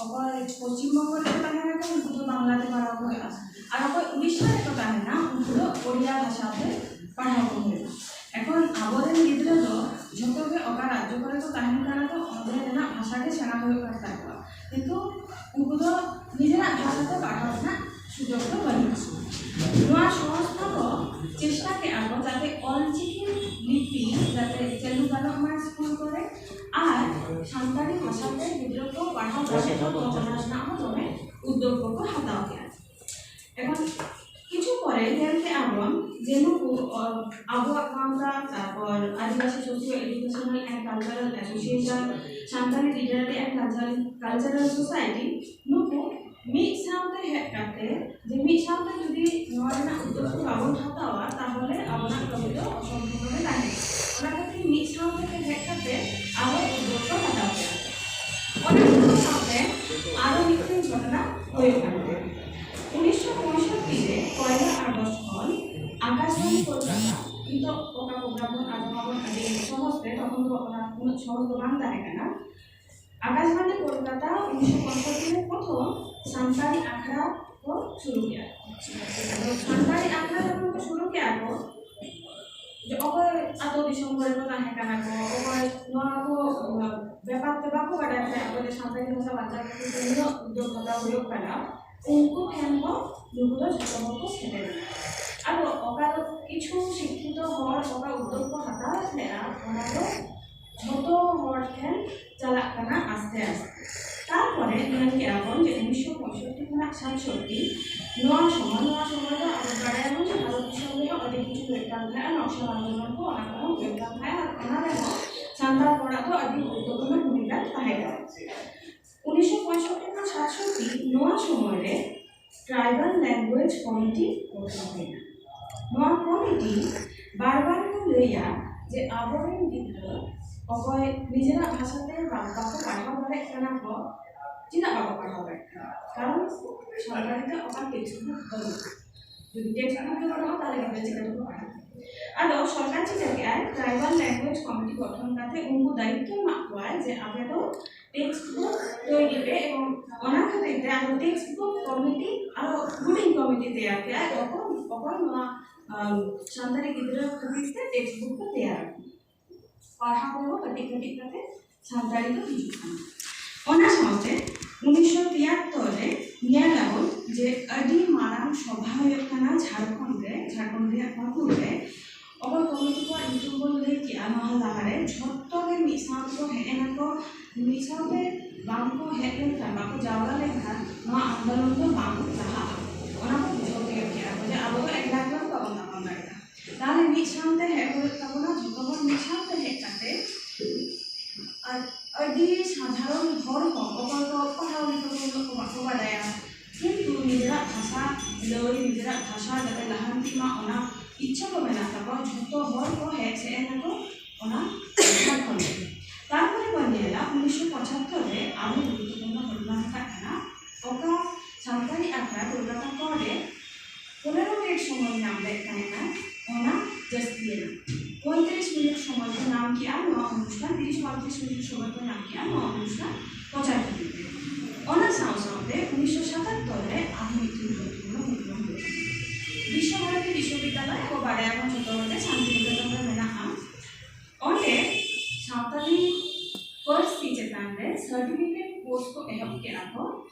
ᱚᱠᱚᱭ ᱯᱚᱥᱪᱤᱢ ᱵᱚᱝᱜᱚ ᱨᱮᱠᱚ ᱛᱟᱦᱮᱱᱟ ᱠᱚ, ᱩᱱᱠᱩ ᱫᱚ ᱵᱟᱝᱞᱟ ᱛᱮ ᱯᱟᱲᱦᱟᱣ ᱠᱚ ᱦᱩᱭᱩᱜᱼᱟ᱾ ᱟᱨ ᱚᱠᱚᱭ ᱩᱲᱤᱥᱥᱟ ᱨᱮᱠᱚ ᱛᱟᱦᱮᱱᱟ, ᱩᱱᱠᱩ ᱫᱚ ᱳᱲᱤᱭᱟ ᱵᱷᱟᱥᱟ ᱛᱮ ᱯᱟᱲᱦᱟᱣ ᱠᱚ ᱦᱩᱭᱩᱜᱼᱟ᱾ ᱮᱠᱷᱚᱱ ᱟᱵᱚᱨᱮᱱ ᱜᱤᱫᱽᱨᱟᱹ ᱫᱚ ᱡᱷᱚᱛᱚ ᱜᱮ ᱚᱠᱟ ᱨᱟᱡᱽᱡᱚ ᱠᱚᱨᱮ ᱠᱚ ᱛᱟᱦᱮᱱ ᱠᱟᱱᱟ ᱠᱚ, ᱚᱸᱰᱮ ᱨᱮᱱᱟᱜ ᱵᱷᱟᱥᱟ ᱜᱮ ᱥᱮᱬᱟ ᱦᱩᱭᱩᱜ ᱠᱟᱱ ᱛᱟᱠᱚᱣᱟ, ᱠᱤᱱᱛᱩ ᱩᱱᱠᱩ ᱫᱚ ᱱᱤᱡᱮᱨᱟᱜ ᱵᱷᱟᱥᱟ ᱛᱮ ᱯᱟᱲᱦᱟᱣ ᱨᱮᱱᱟᱜ ᱥᱩᱡᱳᱜᱽ ᱫᱚ ᱵᱟᱹᱱᱩᱜᱼᱟ᱾ ᱱᱚᱣᱟ ᱥᱚᱝᱥᱛᱷᱟ ᱠᱚ ᱪᱮᱥᱴᱟ ᱠᱮᱜᱼᱟ ᱠᱚ ᱡᱟᱛᱮ ᱚᱞᱪᱤᱠᱤ ᱞᱤᱯᱤ ᱡᱟᱛᱮ ᱪᱟᱹᱞᱩ ᱜᱟᱱᱚᱜ ᱢᱟ ᱥᱠᱩᱞ ᱠᱚᱨᱮ, ᱟᱨ ᱥᱟᱱᱛᱟᱲᱤ ᱵᱷᱟᱥᱟ ᱛᱮ ᱜᱤᱫᱽᱨᱟᱹ ᱠᱚ ᱯᱟᱲᱦᱟᱣ ᱫᱟᱲᱮᱭᱟᱜ ᱢᱟ, ᱚᱱᱟ ᱨᱮᱱᱟᱜ ᱦᱚᱸ ᱫᱚᱢᱮ ᱩᱫᱽᱫᱳᱜᱽ ᱠᱚᱠᱚ ᱦᱟᱛᱟᱣ ᱠᱮᱫᱟ᱾ ᱮᱠᱷᱚᱱ ᱠᱤᱪᱷᱩ ᱯᱚᱨᱮ ᱧᱮᱞ ᱠᱮᱫᱟ ᱵᱚᱱ ᱡᱮ ᱱᱩᱠᱩ ᱟᱵᱚᱣᱟᱜ ᱜᱟᱶᱛᱟ, ᱛᱟᱨᱯᱚᱨ Adivasi socio educational and cultural association, Santali literary and cultural society, ᱱᱩᱠᱩ ᱢᱤᱫ ᱥᱟᱶᱛᱮ ᱦᱮᱡ ᱠᱟᱛᱮ, ᱡᱮ ᱢᱤᱫ ᱥᱟᱶᱛᱮ ᱡᱩᱫᱤ ᱱᱚᱣᱟ ᱨᱮᱱᱟᱜ ᱩᱫᱽᱫᱳᱜᱽ ᱠᱚ ᱵᱟᱵᱚᱱ ᱦᱟᱛᱟᱣᱟ, ᱛᱟᱦᱚᱞᱮ ᱟᱵᱚᱱᱟᱜ ᱠᱟᱹᱢᱤ ᱫᱚ ᱚᱥᱚᱢᱯᱩᱨᱱᱚ ᱜᱮ ᱛᱟᱦᱮᱱᱟ᱾ ᱚᱱᱟ ᱠᱷᱟᱹᱛᱤᱨ ᱢᱤᱫ ᱥᱟᱶᱛᱮ ᱦᱮᱡ ᱠᱟᱛᱮ ᱟᱨᱚ ᱩᱫᱽᱫᱳᱜᱽ ᱠᱚ ᱦᱟᱛᱟᱣ ᱠᱮᱫᱟ᱾ ᱚᱱᱟ ᱥᱟᱶ ᱥᱟᱶᱛᱮ ᱟᱨᱚ ᱢᱤᱫᱴᱮᱱ ᱜᱷᱚᱴᱚᱱᱟ ᱦᱩᱭᱩᱜ ᱠᱟᱱᱟ᱾ ᱩᱱᱤᱥᱥᱚ ᱯᱚᱸᱭᱥᱚᱴᱴᱤ ᱨᱮ ᱯᱚᱭᱞᱟ ᱟᱜᱚᱥᱴ ᱠᱷᱚᱱ ᱟᱠᱟᱥᱵᱟᱬᱤ ᱠᱳᱞᱠᱟᱛᱟ, ᱱᱤᱛᱚᱜ ᱚᱠᱟ ᱯᱨᱳᱜᱨᱟᱢ ᱵᱚᱱ ᱟᱸᱡᱚᱢᱟᱵᱚᱱ ᱟᱹᱰᱤ ᱥᱚᱦᱚᱡ ᱛᱮ, ᱛᱚᱠᱷᱚᱱ ᱫᱚ ᱚᱱᱟ ᱩᱱᱟᱹᱜ ᱥᱚᱦᱚᱡ ᱫᱚ ᱵᱟᱝ ᱛᱟᱦᱮᱸ ᱠᱟᱱᱟ᱾ ᱟᱠᱟᱥᱵᱟᱬᱤ ᱠᱳᱞᱠᱟᱛᱟ ᱩᱱᱤᱥᱥᱚ ᱯᱚᱸᱭᱥᱚᱴᱴᱤ ᱨᱮ ᱯᱨᱚᱛᱷᱚᱢ ᱥᱟᱱᱛᱟᱲᱤ ᱟᱠᱷᱲᱟ ᱠᱚ ᱥᱩᱨᱩ ᱠᱮᱜᱼᱟ᱾ ᱟᱫᱚ ᱥᱟᱱᱛᱟᱲᱤ ᱟᱠᱷᱲᱟ ᱡᱚᱠᱷᱚᱱ ᱠᱚ ᱥᱩᱨᱩ ᱠᱮᱜᱼᱟ ᱠᱚ, ᱡᱮ ᱚᱠᱚᱭ ᱟᱛᱳ ᱫᱤᱥᱚᱢ ᱠᱚᱨᱮ ᱠᱚ ᱛᱟᱦᱮᱸ ᱠᱟᱱᱟ ᱠᱚ, ᱚᱠᱚᱭ ᱱᱚᱣᱟ ᱠᱚ, ᱟᱸ, ᱵᱮᱯᱟᱨ ᱛᱮ ᱵᱟᱠᱚ ᱵᱟᱰᱟᱭ ᱛᱟᱦᱮᱸ, ᱟᱵᱚ ᱡᱮ ᱥᱟᱱᱛᱟᱲᱤ ᱵᱷᱟᱥᱟ ᱵᱟᱧᱪᱟᱣ ᱠᱷᱟᱹᱛᱤᱨ ᱛᱮ ᱱᱩᱱᱟᱹᱜ ᱩᱫᱽᱫᱳᱜᱽ ᱦᱟᱛᱟᱣ ᱦᱩᱭᱩᱜ ᱠᱟᱱᱟ, ᱩᱱᱠᱩ ᱴᱷᱮᱱ ᱦᱚᱸ ᱱᱩᱠᱩ ᱫᱚ ᱡᱷᱚᱛᱚ ᱦᱚᱲ ᱠᱚ ᱥᱮᱴᱮᱨ ᱮᱱᱟ᱾ ᱟᱫᱚ ᱚᱠᱟ ᱫᱚ ᱠᱤᱪᱷᱩ ᱥᱤᱠᱠᱷᱤᱛᱚ ᱦᱚᱲ ᱚᱠᱟ ᱩᱫᱽᱫᱳᱜᱽ ᱠᱚ ᱦᱟᱛᱟᱣ ᱞᱮᱫᱼᱟ, ᱚᱱᱟ ᱫᱚ ᱡᱷᱚᱛᱚ ᱦᱚᱲ ᱴᱷᱮᱱ ᱪᱟᱞᱟᱜ ᱠᱟᱱᱟ ᱟᱥᱛᱮ ᱟᱥᱛᱮ᱾ ᱛᱟᱨᱯᱚᱨᱮ ᱧᱮᱞ ᱠᱮᱜᱼᱟ ᱵᱚᱱ ᱡᱮ ᱩᱱᱤᱥᱥᱚ ᱯᱚᱸᱭᱥᱚᱴᱴᱤ ᱠᱷᱚᱱᱟᱜ ᱥᱟᱛᱥᱚᱴᱴᱤ, ᱱᱚᱣᱟ ᱥᱚᱢᱚᱭ, ᱱᱚᱣᱟ ᱥᱚᱢᱚᱭ ᱫᱚ ᱟᱵᱚ ᱵᱟᱲᱟᱭᱟᱵᱚᱱ ᱡᱮ ᱵᱷᱟᱨᱚᱛ ᱫᱤᱥᱚᱢ ᱨᱮᱦᱚᱸ ᱟᱹᱰᱤ ᱠᱤᱪᱷᱩ ᱦᱩᱭᱩᱜ ᱠᱟᱱ ᱛᱟᱦᱮᱸᱜᱼᱟ, ᱱᱚᱠᱥᱟᱞ ᱟᱱᱫᱳᱞᱚᱱ ᱠᱚ, ᱚᱱᱟ ᱠᱚᱦᱚᱸ ᱦᱩᱭᱩᱜ ᱠᱟᱱ ᱛᱟᱦᱮᱸᱜᱼᱟ, ᱟᱨ ᱚᱱᱟ ᱨᱮᱦᱚᱸ ᱥᱟᱱᱛᱟᱲ ᱠᱚᱲᱟ ᱫᱚ ᱟᱹᱰᱤ ᱜᱩᱨᱩᱛᱛᱚᱯᱩᱨᱱᱚ ᱵᱷᱩᱢᱤᱠᱟ ᱛᱟᱦᱮᱸ ᱠᱟᱱᱟ᱾ ᱩᱱᱤᱥᱥᱚ ᱯᱚᱸᱭᱥᱚᱴᱴᱤ ᱠᱷᱚᱱ ᱥᱟᱛᱥᱚᱴᱴᱤ, ᱱᱚᱣᱟ ᱥᱚᱢᱚᱭ ᱨᱮ ᱴᱨᱟᱭᱵᱟᱞ ᱞᱮᱝᱜᱩᱭᱮᱡᱽ ᱠᱚᱢᱤᱴᱤ ᱜᱚᱴᱷᱚᱱ ᱦᱩᱭᱱᱟ᱾ ᱱᱚᱣᱟ ᱠᱚᱢᱤᱴᱤ ᱵᱟᱨ ᱵᱟᱨ ᱠᱚ ᱞᱟᱹᱭᱟ ᱡᱮ ᱟᱵᱚᱨᱮᱱ ᱜᱤᱫᱽᱨᱟᱹ ᱚᱠᱚᱭ ᱱᱤᱡᱮᱨᱟᱜ ᱵᱷᱟᱥᱟᱛᱮ ᱵᱟ-, ᱵᱟᱠᱚ ᱯᱟᱲᱦᱟᱣ ᱫᱟᱲᱮᱭᱟᱜ ᱠᱟᱱᱟ ᱠᱚ, ᱪᱮᱫᱟᱜ ᱵᱟᱠᱚ ᱯᱟᱲᱦᱟᱣ ᱫᱟᱲᱮᱭᱟᱜ ᱠᱟᱱᱟ? ᱠᱟᱨᱚᱱ ᱥᱟᱱᱛᱟᱲᱤ ᱛᱮ ᱚᱠᱟ ᱴᱮᱠᱥᱴ ᱵᱩᱠ ᱵᱟᱹᱱᱩᱜᱼᱟ᱾ ᱡᱩᱫᱤ ᱴᱮᱠᱥᱴ ᱵᱩᱠ ᱜᱮ ᱵᱟᱹᱱᱩᱜᱼᱟ, ᱛᱟᱦᱚᱞᱮ ᱜᱤᱫᱽᱨᱟᱹ ᱪᱤᱠᱟᱹ ᱛᱮᱠᱚ ᱯᱟᱲᱦᱟᱜᱼᱟ? ᱟᱫᱚ ᱥᱚᱨᱠᱟᱨ ᱪᱮᱫ ᱪᱤᱠᱟᱹ ᱠᱮᱜᱼᱟᱭ, ᱴᱨᱟᱭᱵᱟᱞ ᱞᱮᱝᱜᱩᱭᱮᱡᱽ ᱠᱚᱢᱤᱴᱤ ᱜᱚᱴᱷᱚᱱ ᱠᱟᱛᱮ ᱩᱱᱠᱩ ᱫᱟᱭᱤᱛᱛᱚ ᱮᱢᱟᱜ ᱠᱚᱣᱟᱭ ᱡᱮ ᱟᱯᱮ ᱫᱚ ᱴᱮᱠᱥᱴ ᱵᱩᱠ ᱛᱚᱭᱨᱤ ᱯᱮ, ᱮᱵᱚᱝ ᱚᱱᱟ ᱠᱷᱟᱹᱛᱤᱨ ᱛᱮ ᱟᱫᱚ ᱴᱮᱠᱥᱴ ᱵᱩᱠ ᱠᱚᱢᱤᱴᱤ ᱟᱨᱚ ᱦᱩᱰᱤᱧ ᱠᱚᱢᱤᱴᱤ ᱛᱮᱭᱟᱨ ᱠᱮᱜᱼᱟᱭ, ᱚᱠᱚᱭ, ᱚᱠᱚᱭ ᱱᱚᱣᱟ, ᱟᱢ, ᱥᱟᱱᱛᱟᱲᱤ ᱜᱤᱫᱽᱨᱟᱹ ᱠᱷᱟᱹᱛᱤᱨ ᱛᱮ ᱴᱮᱠᱥᱴ ᱵᱩᱠ ᱠᱚ ᱛᱮᱭᱟᱨ ᱟᱠᱚ᱾ ᱯᱟᱲᱦᱟᱣ ᱠᱚᱦᱚᱸ ᱠᱟᱹᱴᱤᱡ ᱠᱟᱹᱴᱤᱡ ᱠᱟᱛᱮ ᱥᱟᱱᱛᱟᱲᱤ ᱫᱚ ᱦᱤᱡᱩᱜ ᱠᱟᱱᱟ᱾ ᱚᱱᱟ ᱥᱟᱶᱛᱮ ᱩᱱᱤᱥᱥᱚ ᱛᱤᱭᱟᱛᱛᱚᱨ ᱨᱮ ᱧᱮᱞ ᱟᱵᱚᱱ ᱡᱮ ᱟᱹᱰᱤ ᱢᱟᱨᱟᱝ ᱥᱚᱵᱷᱟ ᱦᱩᱭᱩᱜ ᱠᱟᱱᱟ ᱡᱷᱟᱲᱠᱷᱚᱸᱰ ᱨᱮ, ᱡᱷᱟᱲᱠᱷᱚᱸᱰ ᱨᱮᱭᱟᱜ ᱯᱟᱹᱠᱩᱲ ᱨᱮ᱾ ᱚᱠᱚᱭ ᱠᱚᱢᱤᱴᱤ ᱠᱚᱣᱟᱜ ᱧᱩᱛᱩᱢ ᱵᱚᱱ ᱞᱟᱹᱭ ᱠᱮᱜᱼᱟ ᱱᱚᱣᱟ ᱞᱟᱦᱟᱨᱮ, ᱡᱷᱚᱛᱚ ᱜᱮ ᱢᱤᱫ ᱥᱟᱶ ᱛᱮᱠᱚ ᱦᱮᱡ ᱮᱱᱟ ᱠᱚ, ᱢᱤᱫ ᱥᱟᱶᱛᱮ ᱵᱟᱝ ᱠᱚ ᱦᱮᱡ ᱞᱮᱱᱠᱷᱟᱱ, ᱵᱟᱠᱚ ᱡᱟᱣᱨᱟ ᱞᱮᱱᱠᱷᱟᱱ ᱱᱚᱣᱟ ᱟᱱᱫᱳᱞᱚᱱ ᱫᱚ ᱵᱟᱝ ᱞᱟᱦᱟᱜᱼᱟ᱾ ᱚᱱᱟ ᱠᱚ ᱵᱩᱡᱷᱟᱹᱣ ᱛᱤᱭᱳᱜ ᱠᱮᱜᱼᱟ ᱠᱚ ᱡᱮ ᱟᱵᱚ ᱫᱚ ᱮᱠᱞᱟ ᱮᱠᱞᱟ ᱫᱚ ᱵᱟᱵᱚᱱ ᱛᱟᱯᱟᱢ ᱫᱟᱲᱮᱭᱟᱜᱼᱟ᱾ ᱛᱟᱦᱞᱮ ᱢᱤᱫ ᱥᱟᱶᱛᱮ ᱦᱮᱡ ᱦᱩᱭᱩᱜ ᱛᱟᱵᱚᱱᱟ, ᱡᱷᱚᱛᱚ ᱦᱚᱲ ᱢᱤᱫ ᱥᱟᱶᱛᱮ ᱦᱮᱡ ᱠᱟᱛᱮ᱾ ᱟᱨ ᱟᱹᱰᱤ ᱥᱟᱫᱷᱟᱨᱚᱱ ᱦᱚᱲ ᱦᱚᱸ, ᱚᱠᱚᱭ ᱠᱚ ᱯᱟᱲᱦᱟᱣ ᱞᱮᱠᱷᱟ ᱠᱚ ᱩᱱᱟᱹᱜ ᱠᱚ ᱵᱟᱠᱚ ᱵᱟᱰᱟᱭᱟ, ᱠᱤᱱᱛᱩ ᱱᱤᱡᱮᱨᱟᱜ ᱵᱷᱟᱥᱟ ᱞᱟᱹᱭ, ᱱᱤᱡᱮᱨᱟᱜ ᱵᱷᱟᱥᱟ ᱡᱟᱛᱮ ᱞᱟᱦᱟᱱᱛᱤ ᱢᱟ, ᱚᱱᱟ ᱤᱪᱪᱷᱟ ᱠᱚ ᱢᱮᱱᱟᱜ ᱛᱟᱠᱚᱣᱟ, ᱡᱷᱚᱛᱚ ᱦᱚᱲ ᱠᱚ ᱦᱮᱡ ᱥᱮᱱ ᱮᱱᱟᱠᱚ ᱚᱱᱟ ᱡᱷᱟᱲᱠᱷᱚᱸᱰ ᱨᱮ᱾ ᱛᱟᱨᱯᱚᱨᱮ ᱵᱚᱱ ᱧᱮᱞᱟ ᱩᱱᱤᱥᱥᱚ ᱯᱚᱸᱪᱟᱛᱛᱳᱨ ᱨᱮ ᱟᱨᱦᱚᱸ ᱜᱩᱨᱩᱛᱛᱚᱯᱩᱨᱱᱚ ᱜᱷᱚᱴᱚᱱᱟ ᱜᱷᱚᱴᱟᱜ ᱠᱟᱱᱟ᱾ ᱚᱠᱟ ᱥᱟᱱᱛᱟᱲᱤ ᱟᱠᱷᱲᱟ ᱠᱳᱞᱠᱟᱛᱟ ᱠᱚᱞᱮᱡᱽ ᱯᱚᱱᱮᱨᱚ ᱢᱤᱱᱤᱴ ᱥᱚᱢᱚᱭ ᱧᱟᱢ ᱞᱮᱫ ᱛᱟᱦᱮᱸᱱᱟ, ᱚᱱᱟ ᱡᱟᱹᱥᱛᱤᱭᱮᱱᱟ᱾ ᱯᱚᱸᱭᱛᱨᱤᱥ ᱢᱤᱱᱤᱴ ᱥᱚᱢᱚᱭ ᱠᱚ ᱧᱟᱢ ᱠᱮᱜᱼᱟ ᱱᱚᱣᱟ ᱚᱱᱩᱥᱴᱷᱟᱱ, ᱛᱤᱨᱤᱥ ᱯᱚᱸᱭᱛᱨᱤᱥ ᱢᱤᱱᱤᱴ ᱥᱚᱢᱚᱭ ᱠᱚ ᱧᱟᱢ ᱠᱮᱜᱼᱟ ᱱᱚᱣᱟ ᱚᱱᱩᱥᱴᱷᱟᱱ ᱯᱨᱚᱪᱟᱨ ᱠᱷᱟᱹᱛᱤᱨ ᱛᱮ᱾ ᱚᱱᱟ ᱥᱟᱶ ᱥᱟᱶᱛᱮ ᱩᱱᱤᱥᱥᱚ ᱥᱟᱛᱟᱛᱛᱳᱨ ᱨᱮ ᱟᱨᱦᱚᱸ ᱢᱤᱫᱴᱮᱱ ᱜᱩᱨᱩᱛᱛᱚᱯᱩᱨᱱᱚ ᱜᱷᱚᱴᱚᱱᱟ ᱦᱩᱭᱩᱜᱼᱟ᱾ ᱵᱤᱥᱥᱚ ᱵᱷᱟᱨᱚᱛᱤ ᱵᱤᱥᱥᱚᱵᱤᱫᱽᱫᱟᱞᱚᱭ, ᱟᱵᱚ ᱵᱟᱲᱟᱭᱟᱵᱚᱱ ᱡᱷᱚᱛᱚ ᱦᱚᱲ ᱜᱮ ᱥᱟᱱᱛᱤᱱᱤᱠᱮᱛᱚᱱ ᱨᱮ ᱢᱮᱱᱟᱜᱼᱟ᱾ ᱚᱸᱰᱮ ᱥᱟᱶᱛᱟᱞᱤ ᱯᱟᱹᱨᱥᱤ ᱪᱮᱛᱟᱱ ᱨᱮ ᱥᱟᱨᱴᱤᱯᱷᱤᱠᱮᱴ ᱠᱳᱨᱥ ᱠᱚ ᱮᱦᱚᱵ ᱠᱮᱜᱼᱟ ᱠᱚ,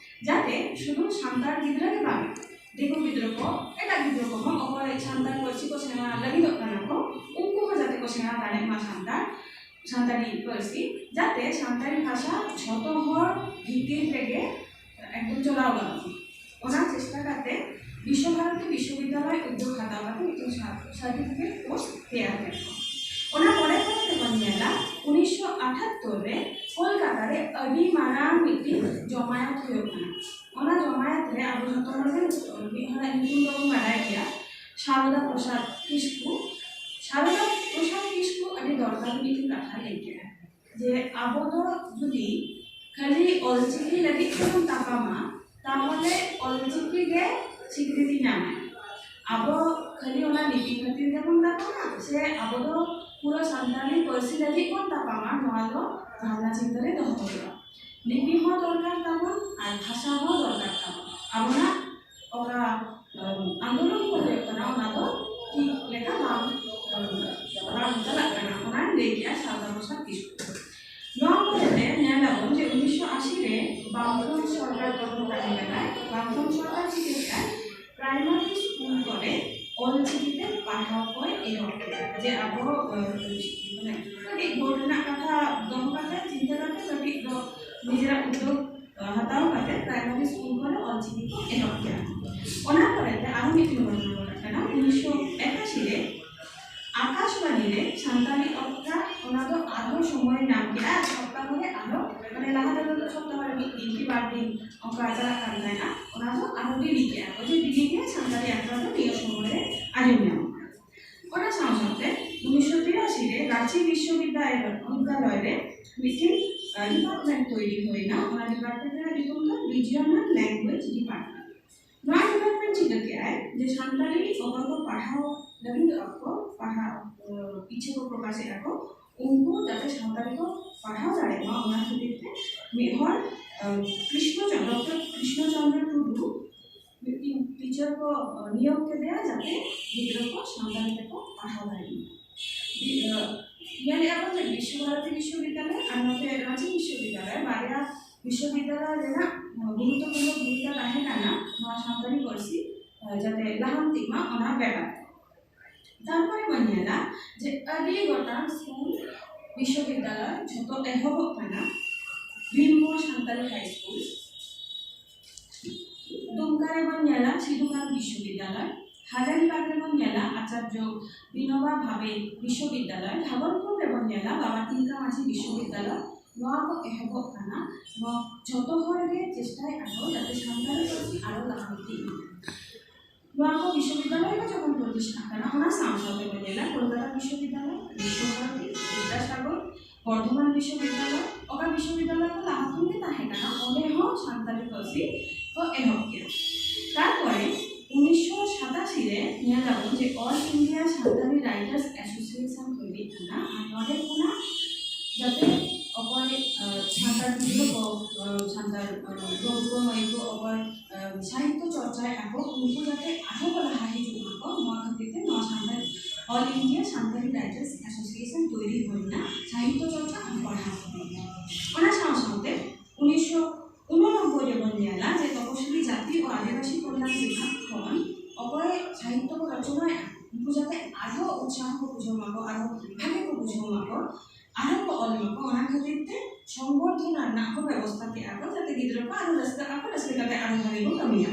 ᱡᱟᱛᱮ ᱥᱩᱫᱷᱩ ᱥᱟᱱᱛᱟᱲ ᱜᱤᱫᱽᱨᱟᱹ ᱜᱮ ᱵᱟᱝ, ᱫᱤᱠᱩ ᱜᱤᱫᱽᱨᱟᱹ ᱠᱚ, ᱮᱴᱟᱜ ᱜᱤᱫᱽᱨᱟᱹ ᱠᱚᱦᱚᱸ ᱚᱠᱚᱭ ᱥᱟᱱᱛᱟᱲ ᱯᱟᱹᱨᱥᱤ ᱠᱚ ᱥᱮᱬᱟ ᱞᱟᱹᱜᱤᱫᱚᱜ ᱠᱟᱱᱟ ᱠᱚ, ᱩᱱᱠᱩ ᱦᱚᱸ ᱡᱟᱛᱮ ᱠᱚ ᱥᱮᱬᱟ ᱫᱟᱲᱮᱭᱟᱜ ᱢᱟ ᱥᱟᱱᱛᱟᱲ, ᱥᱟᱱᱛᱟᱲᱤ ᱯᱟᱹᱨᱥᱤ, ᱡᱟᱛᱮ ᱥᱟᱱᱛᱟᱲᱤ ᱵᱷᱟᱥᱟ ᱡᱷᱚᱛᱚ ᱦᱚᱲ ᱵᱷᱤᱛᱤᱨ ᱨᱮᱜᱮ ᱮᱠᱫᱚᱢ ᱪᱚᱞᱟᱣ ᱜᱟᱱᱚᱜ ᱢᱟ᱾ ᱚᱱᱟ ᱪᱮᱥᱴᱟ ᱠᱟᱛᱮ ᱵᱤᱥᱥᱚ ᱵᱷᱟᱨᱚᱛᱤ ᱵᱤᱥᱥᱚᱵᱤᱫᱽᱫᱟᱞᱚᱭ ᱩᱫᱽᱫᱳᱜᱽ ᱦᱟᱛᱟᱣ ᱠᱟᱛᱮ ᱢᱤᱫᱴᱮᱱ ᱥᱟ-, ᱥᱟᱨᱴᱤᱯᱷᱤᱠᱮᱴ ᱠᱳᱨᱥ ᱛᱮᱭᱟᱨ ᱞᱮᱫ ᱠᱚ᱾ ᱚᱱᱟ ᱯᱚᱨᱮ ᱯᱚᱨᱮ ᱛᱮᱵᱚᱱ ᱧᱮᱞᱟ ᱩᱱᱤᱥᱥᱚ ᱟᱴᱷᱟᱛᱛᱳᱨ ᱨᱮ ᱠᱳᱞᱠᱟᱛᱟ ᱨᱮ ᱟᱹᱰᱤ ᱢᱟᱨᱟᱝ ᱢᱤᱫᱴᱤᱡ ᱡᱚᱢᱟᱭᱟᱛ ᱦᱩᱭᱩᱜ ᱠᱟᱱᱟ᱾ ᱚᱱᱟ ᱡᱚᱢᱟᱭᱟᱛ ᱨᱮ ᱟᱵᱚ ᱡᱷᱚᱛᱚ ᱦᱚᱲ ᱜᱮ ᱢᱤᱫ ᱦᱚᱲᱟᱜ ᱧᱩᱛᱩᱢ ᱫᱚᱵᱚᱱ ᱵᱟᱰᱟᱭ ᱜᱮᱭᱟ, ᱥᱟᱨᱚᱫᱟ ᱯᱨᱚᱥᱟᱫᱽ ᱠᱤᱥᱠᱩ᱾ ᱥᱟᱨᱚᱫᱟ ᱯᱨᱚᱥᱟᱫᱽ ᱠᱤᱥᱠᱩ ᱟᱹᱰᱤ ᱫᱚᱨᱠᱟᱨ ᱢᱤᱫᱴᱮᱱ ᱠᱟᱛᱷᱟᱭ ᱞᱟᱹᱭ ᱠᱮᱫᱟ᱾ ᱡᱮ ᱟᱵᱚ ᱫᱚ ᱡᱩᱫᱤ ᱠᱷᱟᱹᱞᱤ ᱚᱞᱪᱤᱠᱤ ᱞᱟᱹᱜᱤᱫ ᱛᱮᱵᱚᱱ ᱛᱟᱯᱟᱢᱟ, ᱛᱟᱦᱚᱞᱮ ᱚᱞᱪᱤᱠᱤ ᱜᱮ ᱥᱤᱠᱨᱤᱛᱤ ᱧᱟᱢᱟᱭ᱾ ᱟᱵᱚ ᱠᱷᱟᱹᱞᱤ ᱚᱱᱟ ᱞᱤᱯᱤ ᱠᱷᱟᱹᱛᱤᱨ ᱜᱮᱵᱚᱱ ᱛᱟᱯᱟᱢᱟ ᱥᱮ ᱟᱵᱚ ᱫᱚ ᱯᱩᱨᱟᱹ ᱥᱟᱱᱛᱟᱲᱤ ᱯᱟᱹᱨᱥᱤ ᱞᱟᱹᱜᱤᱫ ᱵᱚᱱ ᱛᱟᱯᱟᱢᱟ, ᱱᱚᱣᱟ ᱫᱚ ᱵᱷᱟᱵᱽᱱᱟ ᱪᱤᱱᱛᱟᱹ ᱨᱮ ᱫᱚᱦᱚ ᱦᱩᱭᱩᱜᱼᱟ᱾ ᱞᱤᱯᱤ ᱦᱚᱸ ᱫᱚᱨᱠᱟᱨ ᱛᱟᱵᱚᱱ ᱟᱨ ᱵᱷᱟᱥᱟ ᱦᱚᱸ ᱫᱚᱨᱠᱟᱨ ᱛᱟᱵᱚᱱ᱾ ᱟᱵᱚᱱᱟᱜ ᱚᱠᱟ, ᱟᱸᱫᱳᱞᱚᱱ ᱠᱚ ᱦᱩᱭᱩᱜ ᱠᱟᱱᱟ, ᱚᱱᱟ ᱫᱚ ᱴᱷᱤᱠ ᱞᱮᱠᱟ ᱵᱟᱝ, ᱵᱟᱝ ᱪᱟᱞᱟᱜ ᱠᱟᱱᱟ, ᱚᱱᱟᱧ ᱞᱟᱹᱭ ᱠᱮᱜᱼᱟ ᱥᱟᱨᱚᱫᱟ ᱯᱨᱚᱥᱟᱫᱽ ᱠᱤᱥᱠᱩ᱾ ᱱᱚᱣᱟ ᱯᱚᱨᱮ ᱛᱮ ᱧᱮᱞ ᱟᱵᱚᱱ ᱡᱮ ᱩᱱᱤᱥᱥᱚ ᱟᱥᱤ ᱨᱮ ᱵᱟᱢᱯᱷᱨᱚᱱᱴ ᱥᱚᱨᱠᱟᱨ ᱛᱚᱠᱷᱚᱱ ᱛᱟᱦᱮᱸ ᱠᱟᱱᱟᱭ᱾ ᱵᱟᱢᱯᱷᱨᱚᱱᱴ ᱥᱚᱨᱠᱟᱨ ᱪᱤᱠᱟᱹ ᱠᱮᱜᱼᱟᱭ? ᱯᱨᱟᱭᱢᱟᱨᱤ ᱥᱠᱩᱞ ᱠᱚᱨᱮ ᱚᱞᱪᱤᱠᱤ ᱛᱮ ᱯᱟᱲᱦᱟᱣ ᱠᱚᱭ ᱮᱦᱚᱵ ᱠᱮᱫᱟ᱾ ᱡᱮ ᱟᱵᱚ, ᱟᱸ, ᱢᱟᱱᱮ ᱠᱟᱹᱴᱤᱡ ᱵᱳᱨᱰ ᱨᱮᱱᱟᱜ ᱠᱟᱛᱷᱟ ᱫᱚᱦᱚ ᱠᱟᱛᱮ, ᱪᱤᱱᱛᱟᱹ ᱠᱟᱛᱮ ᱠᱟᱹᱴᱤᱡ ᱱᱤᱡᱮᱨᱟᱜ ᱩᱫᱽᱫᱳᱜᱽ ᱦᱟᱛᱟᱣ ᱠᱟᱛᱮ ᱯᱨᱟᱭᱢᱟᱨᱤ ᱥᱠᱩᱞ ᱠᱚᱨᱮ ᱚᱞᱪᱤᱠᱤ ᱠᱚ ᱮᱦᱚᱵ ᱠᱮᱫᱟ᱾ ᱚᱱᱟ ᱯᱚᱨᱮ ᱛᱮ ᱟᱨᱦᱚᱸ ᱢᱤᱫᱴᱮᱱ ᱜᱷᱚᱴᱚᱱᱟ ᱜᱷᱚᱴᱟᱜ ᱠᱟᱱᱟ᱾ ᱩᱱᱤᱥᱥᱚ ᱮᱠᱟᱥᱤ ᱨᱮ ᱟᱠᱟᱥᱵᱟᱬᱤ ᱨᱮ ᱥᱟᱱᱛᱟᱲᱤ ᱚᱠᱛᱟ, ᱚᱱᱟ ᱫᱚ ᱟᱨᱦᱚᱸ ᱥᱚᱢᱚᱭ ᱧᱟᱢ ᱠᱮᱫᱟ᱾ ᱥᱚᱯᱛᱟᱦᱚ ᱨᱮ ᱟᱨᱦᱚᱸ, ᱢᱟᱱᱮ, ᱞᱟᱦᱟ ᱛᱮᱫᱚ ᱥᱚᱯᱛᱟᱦᱚ ᱨᱮ ᱢᱤᱫ ᱫᱤᱱ ᱠᱤ ᱵᱟᱨ ᱫᱤᱱ ᱚᱱᱠᱟ ᱪᱟᱞᱟᱜ ᱠᱟᱱ ᱛᱟᱦᱮᱸᱱᱟ, ᱚᱱᱟ ᱫᱚ ᱟᱨᱦᱚᱸ ᱰᱮᱞᱤ ᱠᱮᱫᱟ ᱠᱚ, ᱡᱮ ᱰᱮᱞᱤ ᱜᱮ ᱥᱟᱱᱛᱟᱲᱤ ᱟᱠᱷᱲᱟ ᱫᱚ ᱱᱤᱭᱟᱹ ᱥᱚᱢᱚᱭ ᱨᱮ ᱟᱸᱡᱚᱢ ᱧᱟᱢᱚᱜ ᱠᱟᱱᱟ᱾ ᱚᱱᱟ ᱥᱟᱶ ᱥᱟᱶᱛᱮ ᱩᱱᱤᱥᱥᱚ ᱛᱤᱨᱟᱥᱤ ᱨᱮ ᱨᱟᱸᱪᱤ ᱵᱤᱥᱥᱚᱵᱤᱫᱽᱫᱟᱞᱚᱭ ᱨᱮ ᱢᱤᱫᱴᱮᱱ ᱰᱤᱯᱟᱨᱴᱢᱮᱱᱴ ᱛᱚᱭᱨᱤ ᱦᱩᱭᱱᱟ᱾ ᱚᱱᱟ ᱰᱤᱯᱟᱨᱴᱢᱮᱱᱴ ᱨᱮᱱᱟᱜ ᱧᱩᱛᱩᱢ ᱫᱚ ᱨᱤᱡᱤᱭᱚᱱᱟᱞ ᱞᱮᱝᱜᱩᱭᱮᱡᱽ ᱰᱤᱯᱟᱨᱴᱢᱮᱱᱴ᱾ ᱱᱚᱣᱟ ᱰᱤᱯᱟᱨᱴᱢᱮᱱᱴ ᱪᱤᱠᱟᱹ ᱠᱮᱫᱟᱭ ᱡᱮ ᱥᱟᱱᱛᱟᱲᱤ ᱚᱠᱚᱭ ᱠᱚ ᱯᱟᱲᱦᱟᱣ ᱞᱟᱹᱜᱤᱫᱚᱜ ᱟᱠᱚ, ᱯᱟᱲᱦᱟᱣ ᱤᱪᱪᱷᱟᱹ ᱠᱚ ᱯᱨᱚᱠᱟᱥᱮᱫ ᱟᱠᱚ, ᱩᱱᱠᱩ ᱡᱟᱛᱮ ᱥᱟᱱᱛᱟᱲᱤ ᱠᱚ ᱯᱟᱲᱦᱟᱣ ᱫᱟᱲᱮᱭᱟᱜ ᱢᱟ, ᱚᱱᱟ ᱠᱷᱟᱹᱛᱤᱨ ᱛᱮ ᱢᱤᱫ ᱦᱚᱲ ᱠᱨᱤᱥᱱᱚ ᱪᱚᱸᱫᱽᱨᱚ, ᱰᱚᱠᱴᱚᱨ ᱠᱨᱤᱥᱱᱚ ᱪᱚᱸᱫᱽᱨᱚ ᱴᱩᱰᱩ ᱢᱤᱫᱴᱤᱱ ᱴᱤᱪᱟᱨ ᱠᱚ ᱱᱤᱭᱳᱜᱽ ᱠᱮᱫᱮᱭᱟ, ᱡᱟᱛᱮ ᱜᱤᱫᱽᱨᱟᱹ ᱠᱚ ᱥᱟᱱᱛᱟᱲᱤ ᱛᱮᱠᱚ ᱯᱟᱲᱦᱟᱣ ᱫᱟᱲᱮᱭᱟᱜ ᱢᱟ᱾ ᱧᱮᱞᱮᱫᱼᱟ ᱵᱚᱱ ᱡᱮ ᱵᱤᱥᱥᱚ ᱵᱷᱟᱨᱚᱛᱤ ᱵᱤᱥᱥᱚᱵᱤᱫᱽᱫᱟᱞᱚᱭ ᱟᱨ ᱱᱚᱛᱮ ᱨᱟᱸᱪᱤ ᱵᱤᱥᱥᱚᱵᱤᱫᱽᱫᱟᱞᱚᱭ, ᱵᱟᱨᱭᱟ ᱵᱤᱥᱥᱚᱵᱤᱫᱽᱫᱟᱞᱚᱭ ᱨᱮᱱᱟᱜ ᱜᱩᱨᱩᱛᱛᱚᱯᱩᱨᱱᱚ ᱵᱷᱩᱢᱤᱠᱟ ᱛᱟᱦᱮᱸ ᱠᱟᱱᱟ ᱱᱚᱣᱟ ᱥᱟᱱᱛᱟᱲᱤ ᱯᱟᱹᱨᱥᱤ ᱡᱟᱛᱮ ᱞᱟᱦᱟᱱᱛᱤᱜ ᱢᱟ, ᱚᱱᱟ ᱵᱮᱯᱟᱨ᱾ ᱛᱟᱨᱯᱚᱨᱮ ᱵᱚᱱ ᱧᱮᱞᱟ ᱡᱮ ᱟᱹᱰᱤ ᱜᱚᱴᱟᱝ ᱥᱠᱩᱞ, ᱵᱤᱥᱥᱚᱵᱤᱫᱽᱫᱟᱞᱚᱭ ᱡᱷᱚᱛᱚ ᱮᱦᱚᱵᱚᱜ ᱠᱟᱱᱟ᱾ ᱵᱷᱤᱢᱜᱚᱲ ᱥᱟᱱᱛᱟᱲᱤ ᱦᱟᱭ ᱥᱠᱩᱞ, ᱫᱩᱢᱠᱟ ᱨᱮᱵᱚᱱ ᱧᱮᱞᱟ ᱥᱤᱫᱷᱩ ᱠᱟᱹᱱᱦᱩ ᱵᱤᱥᱥᱚᱵᱤᱫᱽᱫᱟᱞᱚᱭ, ᱦᱟᱡᱟᱨᱤᱵᱟᱜᱽ ᱨᱮᱵᱚᱱ ᱧᱮᱞᱟ ᱟᱪᱟᱨᱡᱚ ᱵᱤᱱᱳᱵᱟ ᱵᱷᱟᱵᱮ ᱵᱤᱥᱥᱚᱵᱤᱫᱽᱫᱟᱞᱚᱭ, ᱵᱷᱟᱜᱚᱞᱯᱩᱨ ᱨᱮᱵᱚᱱ ᱧᱮᱞᱟ ᱵᱟᱵᱟ ᱛᱤᱞᱠᱟ ᱢᱟᱹᱡᱷᱤ ᱵᱤᱥᱥᱚᱵᱤᱫᱽᱫᱟᱞᱚᱭ᱾ ᱱᱚᱣᱟ ᱠᱚ ᱮᱦᱚᱵᱚᱜ ᱠᱟᱱᱟ᱾ ᱱᱚᱣᱟ ᱡᱷᱚᱛᱚ ᱦᱚᱲ ᱜᱮ ᱪᱮᱥᱴᱟᱭᱮᱫᱼᱟ ᱠᱚ ᱡᱟᱛᱮ ᱥᱟᱱᱛᱟᱲᱤ ᱯᱟᱹᱨᱥᱤ ᱟᱨᱚ ᱞᱟᱦᱟᱱᱛᱤ ᱤᱫᱤ᱾ ᱱᱚᱣᱟ ᱠᱚ ᱵᱤᱥᱥᱚᱵᱤᱫᱽᱫᱟᱞᱚᱭ ᱠᱚ ᱡᱚᱠᱷᱚᱱ ᱯᱨᱚᱛᱤᱥᱴᱷᱟᱜ ᱠᱟᱱᱟ, ᱚᱱᱟ ᱥᱟᱶ ᱥᱟᱶᱛᱮ ᱵᱚᱱ ᱧᱮᱞᱟ ᱠᱳᱞᱠᱟᱛᱟ ᱵᱤᱥᱥᱚᱵᱤᱫᱽᱫᱟᱞᱚᱭ, ᱵᱤᱥᱥᱚᱵᱷᱟᱨᱚᱛᱤ, ᱵᱤᱫᱽᱫᱟᱥᱟᱜᱚᱨ, ᱵᱚᱨᱫᱷᱚᱢᱟᱱ ᱵᱤᱥᱥᱚᱵᱤᱫᱽᱫᱟᱞᱚᱭ, ᱚᱠᱟ ᱵᱤᱥᱥᱚᱵᱤᱫᱽᱫᱟᱞᱚᱭ ᱠᱚ ᱞᱟᱦᱟ ᱠᱷᱚᱱ ᱜᱮ ᱛᱟᱦᱮᱸ ᱠᱟᱱᱟ, ᱚᱸᱰᱮ ᱦᱚᱸ ᱥᱟᱱᱛᱟᱲᱤ ᱯᱟᱹᱨᱥᱤ ᱠᱚ ᱮᱦᱚᱵ ᱠᱮᱫᱟ᱾ ᱛᱟᱨᱯᱚᱨᱮ ᱩᱱᱤᱥᱥᱚ ᱥᱟᱛᱟᱥᱤ ᱨᱮ ᱧᱮᱞ ᱟᱵᱚᱱ ᱡᱮ All India Santali Writers Association ᱛᱚᱭᱨᱤᱜ ᱠᱟᱱᱟ, ᱟᱨ ᱱᱚᱰᱮ ᱠᱷᱚᱱᱟᱜ ᱡᱟᱛᱮ ᱚᱠᱚᱭ, ᱟᱸ, ᱥᱟᱱᱛᱟᱲ ᱜᱤᱫᱽᱨᱟᱹ ᱠᱚ, ᱟᱸ, ᱥᱟᱱᱛᱟᱲ, ᱟᱸ, ᱵᱟᱹᱵᱩ ᱠᱚ ᱢᱟᱹᱭ ᱠᱚ ᱚᱠᱚᱭ, ᱟᱸ, ᱥᱟᱦᱤᱛᱛᱚ ᱪᱚᱨᱪᱟᱭᱮᱫᱼᱟ ᱠᱚ, ᱩᱱᱠᱩ ᱡᱟᱛᱮ ᱟᱨᱦᱚᱸ ᱠᱚ ᱞᱟᱦᱟ ᱦᱤᱡᱩᱜ ᱢᱟᱠᱚ, ᱱᱚᱣᱟ ᱠᱷᱟᱹᱛᱤᱨ ᱛᱮ ᱱᱚᱣᱟ Santal All India Santali Writers Association ᱛᱚᱭᱨᱤ ᱦᱩᱭᱱᱟ, ᱥᱟᱦᱤᱛᱛᱚ ᱪᱚᱨᱪᱟ ᱟᱨ ᱯᱟᱲᱦᱟᱣ ᱠᱷᱟᱹᱛᱤᱨ᱾ ᱚᱱᱟ ᱥᱟᱶ ᱥᱟᱶᱛᱮ ᱩᱱᱤᱥᱥᱚ ᱩᱱᱚᱱᱚᱵᱵᱳᱭ ᱨᱮᱵᱚᱱ ᱧᱮᱞᱟ ᱡᱮ ᱛᱚᱯᱚᱥᱤᱞᱤ ᱡᱟᱹᱛᱤ ᱚ ᱟᱹᱫᱤᱵᱟᱹᱥᱤ ᱠᱚᱞᱭᱟᱱ ᱵᱤᱵᱷᱟᱜᱽ ᱠᱷᱚᱱ ᱚᱠᱚᱭ ᱥᱟᱦᱤᱛᱛᱚ ᱠᱚ ᱨᱚᱪᱚᱱᱟᱭᱮᱫᱼᱟ, ᱩᱱᱠᱩ ᱡᱟᱛᱮ ᱟᱨᱦᱚᱸ ᱩᱛᱥᱟᱦᱚ ᱠᱚ ᱵᱩᱡᱷᱟᱹᱣ ᱢᱟᱠᱚ, ᱟᱨᱦᱚᱸ ᱵᱷᱟᱜᱮ ᱠᱚ ᱵᱩᱡᱷᱟᱹᱣ ᱢᱟᱠᱚ, ᱟᱨᱦᱚᱸ ᱠᱚ ᱚᱞ ᱢᱟᱠᱚ, ᱚᱱᱟ ᱠᱷᱟᱹᱛᱤᱨ ᱛᱮ ᱥᱚᱝᱵᱚᱨᱫᱷᱚᱱᱟ ᱨᱮᱱᱟᱜ ᱦᱚᱸ ᱵᱮᱵᱚᱥᱛᱷᱟ ᱠᱮᱫᱼᱟ ᱠᱚ, ᱡᱟᱛᱮ ᱜᱤᱫᱽᱨᱟᱹ ᱠᱚ ᱟᱨᱚ ᱨᱟᱹᱥᱠᱟᱹᱜ ᱟᱠᱚ, ᱨᱟᱹᱥᱠᱟᱹ ᱠᱟᱛᱮ ᱟᱨᱚ ᱵᱷᱟᱜᱮ ᱠᱚ ᱠᱟᱹᱢᱤᱭᱟ᱾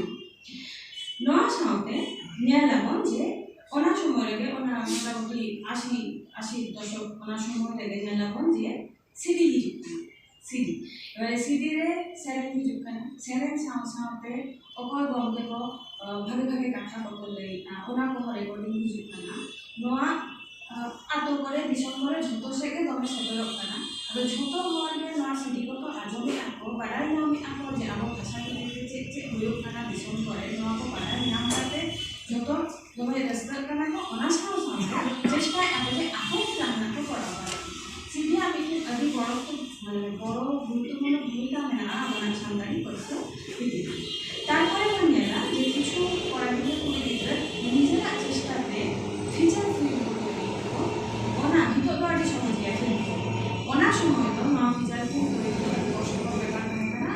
ᱱᱚᱣᱟ ᱥᱟᱶᱛᱮ ᱧᱮᱞ ᱟᱵᱚᱱ ᱡᱮ ᱚᱱᱟ ᱥᱚᱢᱚᱭ ᱨᱮᱜᱮ, ᱚᱱᱟ ᱢᱚᱴᱟᱢᱩᱴᱤ ᱟᱥᱤ ᱟᱥᱤ ᱫᱚᱥᱚᱠ, ᱚᱱᱟ ᱥᱚᱢᱚᱭ ᱨᱮᱜᱮ ᱧᱮᱞ ᱟᱵᱚᱱ ᱡᱮ ᱥᱤᱰᱤ ᱦᱤᱡᱩᱜ ᱠᱟᱱᱟ᱾ ᱥᱤᱰᱤ, ᱮᱵᱟᱨᱮ ᱥᱤᱰᱤ ᱨᱮ ᱥᱮᱨᱮᱧ ᱦᱤᱡᱩᱜ ᱠᱟᱱᱟ᱾ ᱥᱮᱨᱮᱧ ᱥᱟᱶ ᱥᱟᱶᱛᱮ ᱚᱠᱚᱭ ᱜᱚᱢᱠᱮ ᱠᱚ ᱵᱷᱟᱜᱮ ᱵᱷᱟᱜᱮ ᱠᱟᱛᱷᱟ ᱠᱚᱠᱚ ᱞᱟᱹᱭᱮᱫᱼᱟ, ᱚᱱᱟ ᱠᱚᱦᱚᱸ ᱨᱮᱠᱚᱨᱰᱤᱝ ᱦᱤᱡᱩᱜ ᱠᱟᱱᱟ᱾ ᱱᱚᱣᱟ ᱟᱛᱳ ᱠᱚᱨᱮ, ᱫᱤᱥᱚᱢ ᱠᱚᱨᱮ, ᱡᱷᱚᱛᱚ ᱥᱮᱫ ᱜᱮ ᱫᱚᱢᱮ ᱥᱮᱴᱮᱨᱚᱜ ᱠᱟᱱᱟ᱾ ᱟᱫᱚ ᱡᱷᱚᱛᱚ ᱦᱚᱲ ᱜᱮ ᱱᱚᱣᱟ ᱥᱤᱰᱤ ᱠᱚᱠᱚ ᱟᱸᱡᱚᱢᱮᱫᱼᱟ ᱠᱚ, ᱵᱟᱰᱟᱭ ᱧᱟᱢᱮᱫᱼᱟ ᱠᱚ ᱡᱮ ᱟᱵᱚ ᱵᱷᱟᱥᱟ ᱤᱫᱤ ᱠᱟᱛᱮ ᱪᱮᱫ ᱪᱮᱫ ᱦᱩᱭᱩᱜ ᱠᱟᱱᱟ ᱫᱤᱥᱚᱢ ᱠᱚᱨᱮ᱾ ᱱᱚᱣᱟ ᱠᱚ ᱵᱟᱰᱟᱭ ᱧᱟᱢ ᱠᱟᱛᱮ ᱡᱷᱚᱛᱚ ᱫᱚᱢᱮ ᱨᱟᱹᱥᱠᱟᱹᱜ ᱠᱟᱱᱟ ᱠᱚ᱾ ᱚᱱᱟ ᱥᱟᱶ ᱥᱟᱶᱛᱮ ᱪᱮᱥᱴᱟᱭᱮᱫᱼᱟ ᱠᱚ ᱡᱮ ᱟᱠᱚ ᱦᱚᱸ ᱡᱟᱦᱟᱱᱟᱜ ᱠᱚ ᱠᱚᱨᱟᱣ ᱫᱟᱲᱮᱭᱟᱜᱼᱟ᱾ ᱥᱤᱰᱤ ᱨᱮᱭᱟᱜ ᱢᱤᱫᱴᱮᱱ ᱟᱹᱰᱤ ᱵᱚᱲᱚ, ᱢᱟᱱᱮ, ᱵᱚᱲᱚ ᱜᱩᱨᱩᱛᱛᱚᱯᱩᱨᱱᱚ ᱵᱷᱩᱢᱤᱠᱟ ᱢᱮᱱᱟᱜᱼᱟ ᱟᱵᱚᱱᱟᱜ ᱥᱟᱱᱛᱟᱲᱤ ᱯᱟᱹᱨᱥᱤ ᱤᱫᱤ ᱨᱮ᱾ ᱛᱟᱨᱯᱚᱨᱮ ᱵᱚᱱ ᱧᱮᱞᱟ ᱡᱮ ᱠᱤᱪᱷᱩ ᱠᱚᱲᱟ ᱜᱤᱫᱽᱨᱟᱹ ᱠᱩᱲᱤ ᱜᱤᱫᱽᱨᱟᱹ ᱱᱤᱡᱮᱨᱟᱜ ᱪᱮᱥᱴᱟ ᱛᱮ ᱯᱷᱤᱪᱟᱨ ᱯᱷᱤᱞᱢ ᱠᱚ ᱛᱚᱭᱨᱤᱭᱮᱫᱼᱟ ᱠᱚ᱾ ᱚᱱᱟ ᱱᱤᱛᱚᱜ ᱫᱚ ᱟᱹᱰᱤ ᱥᱚᱦᱚᱡ ᱜᱮᱭᱟ ᱯᱷᱤᱞᱢ ᱠᱚ᱾ ᱚᱱᱟ ᱥᱚᱢᱚᱭ ᱫᱚ ᱱᱚᱣᱟ ᱯᱷᱤᱪᱟᱨ ᱯᱷᱤᱞᱢ ᱛᱚᱭᱨᱤ ᱫᱚ ᱟᱹᱰᱤ ᱠᱚᱥᱴᱚᱠᱚᱨ ᱵᱮᱯᱟᱨ ᱛᱟᱦᱮᱸ ᱠᱟᱱᱟ᱾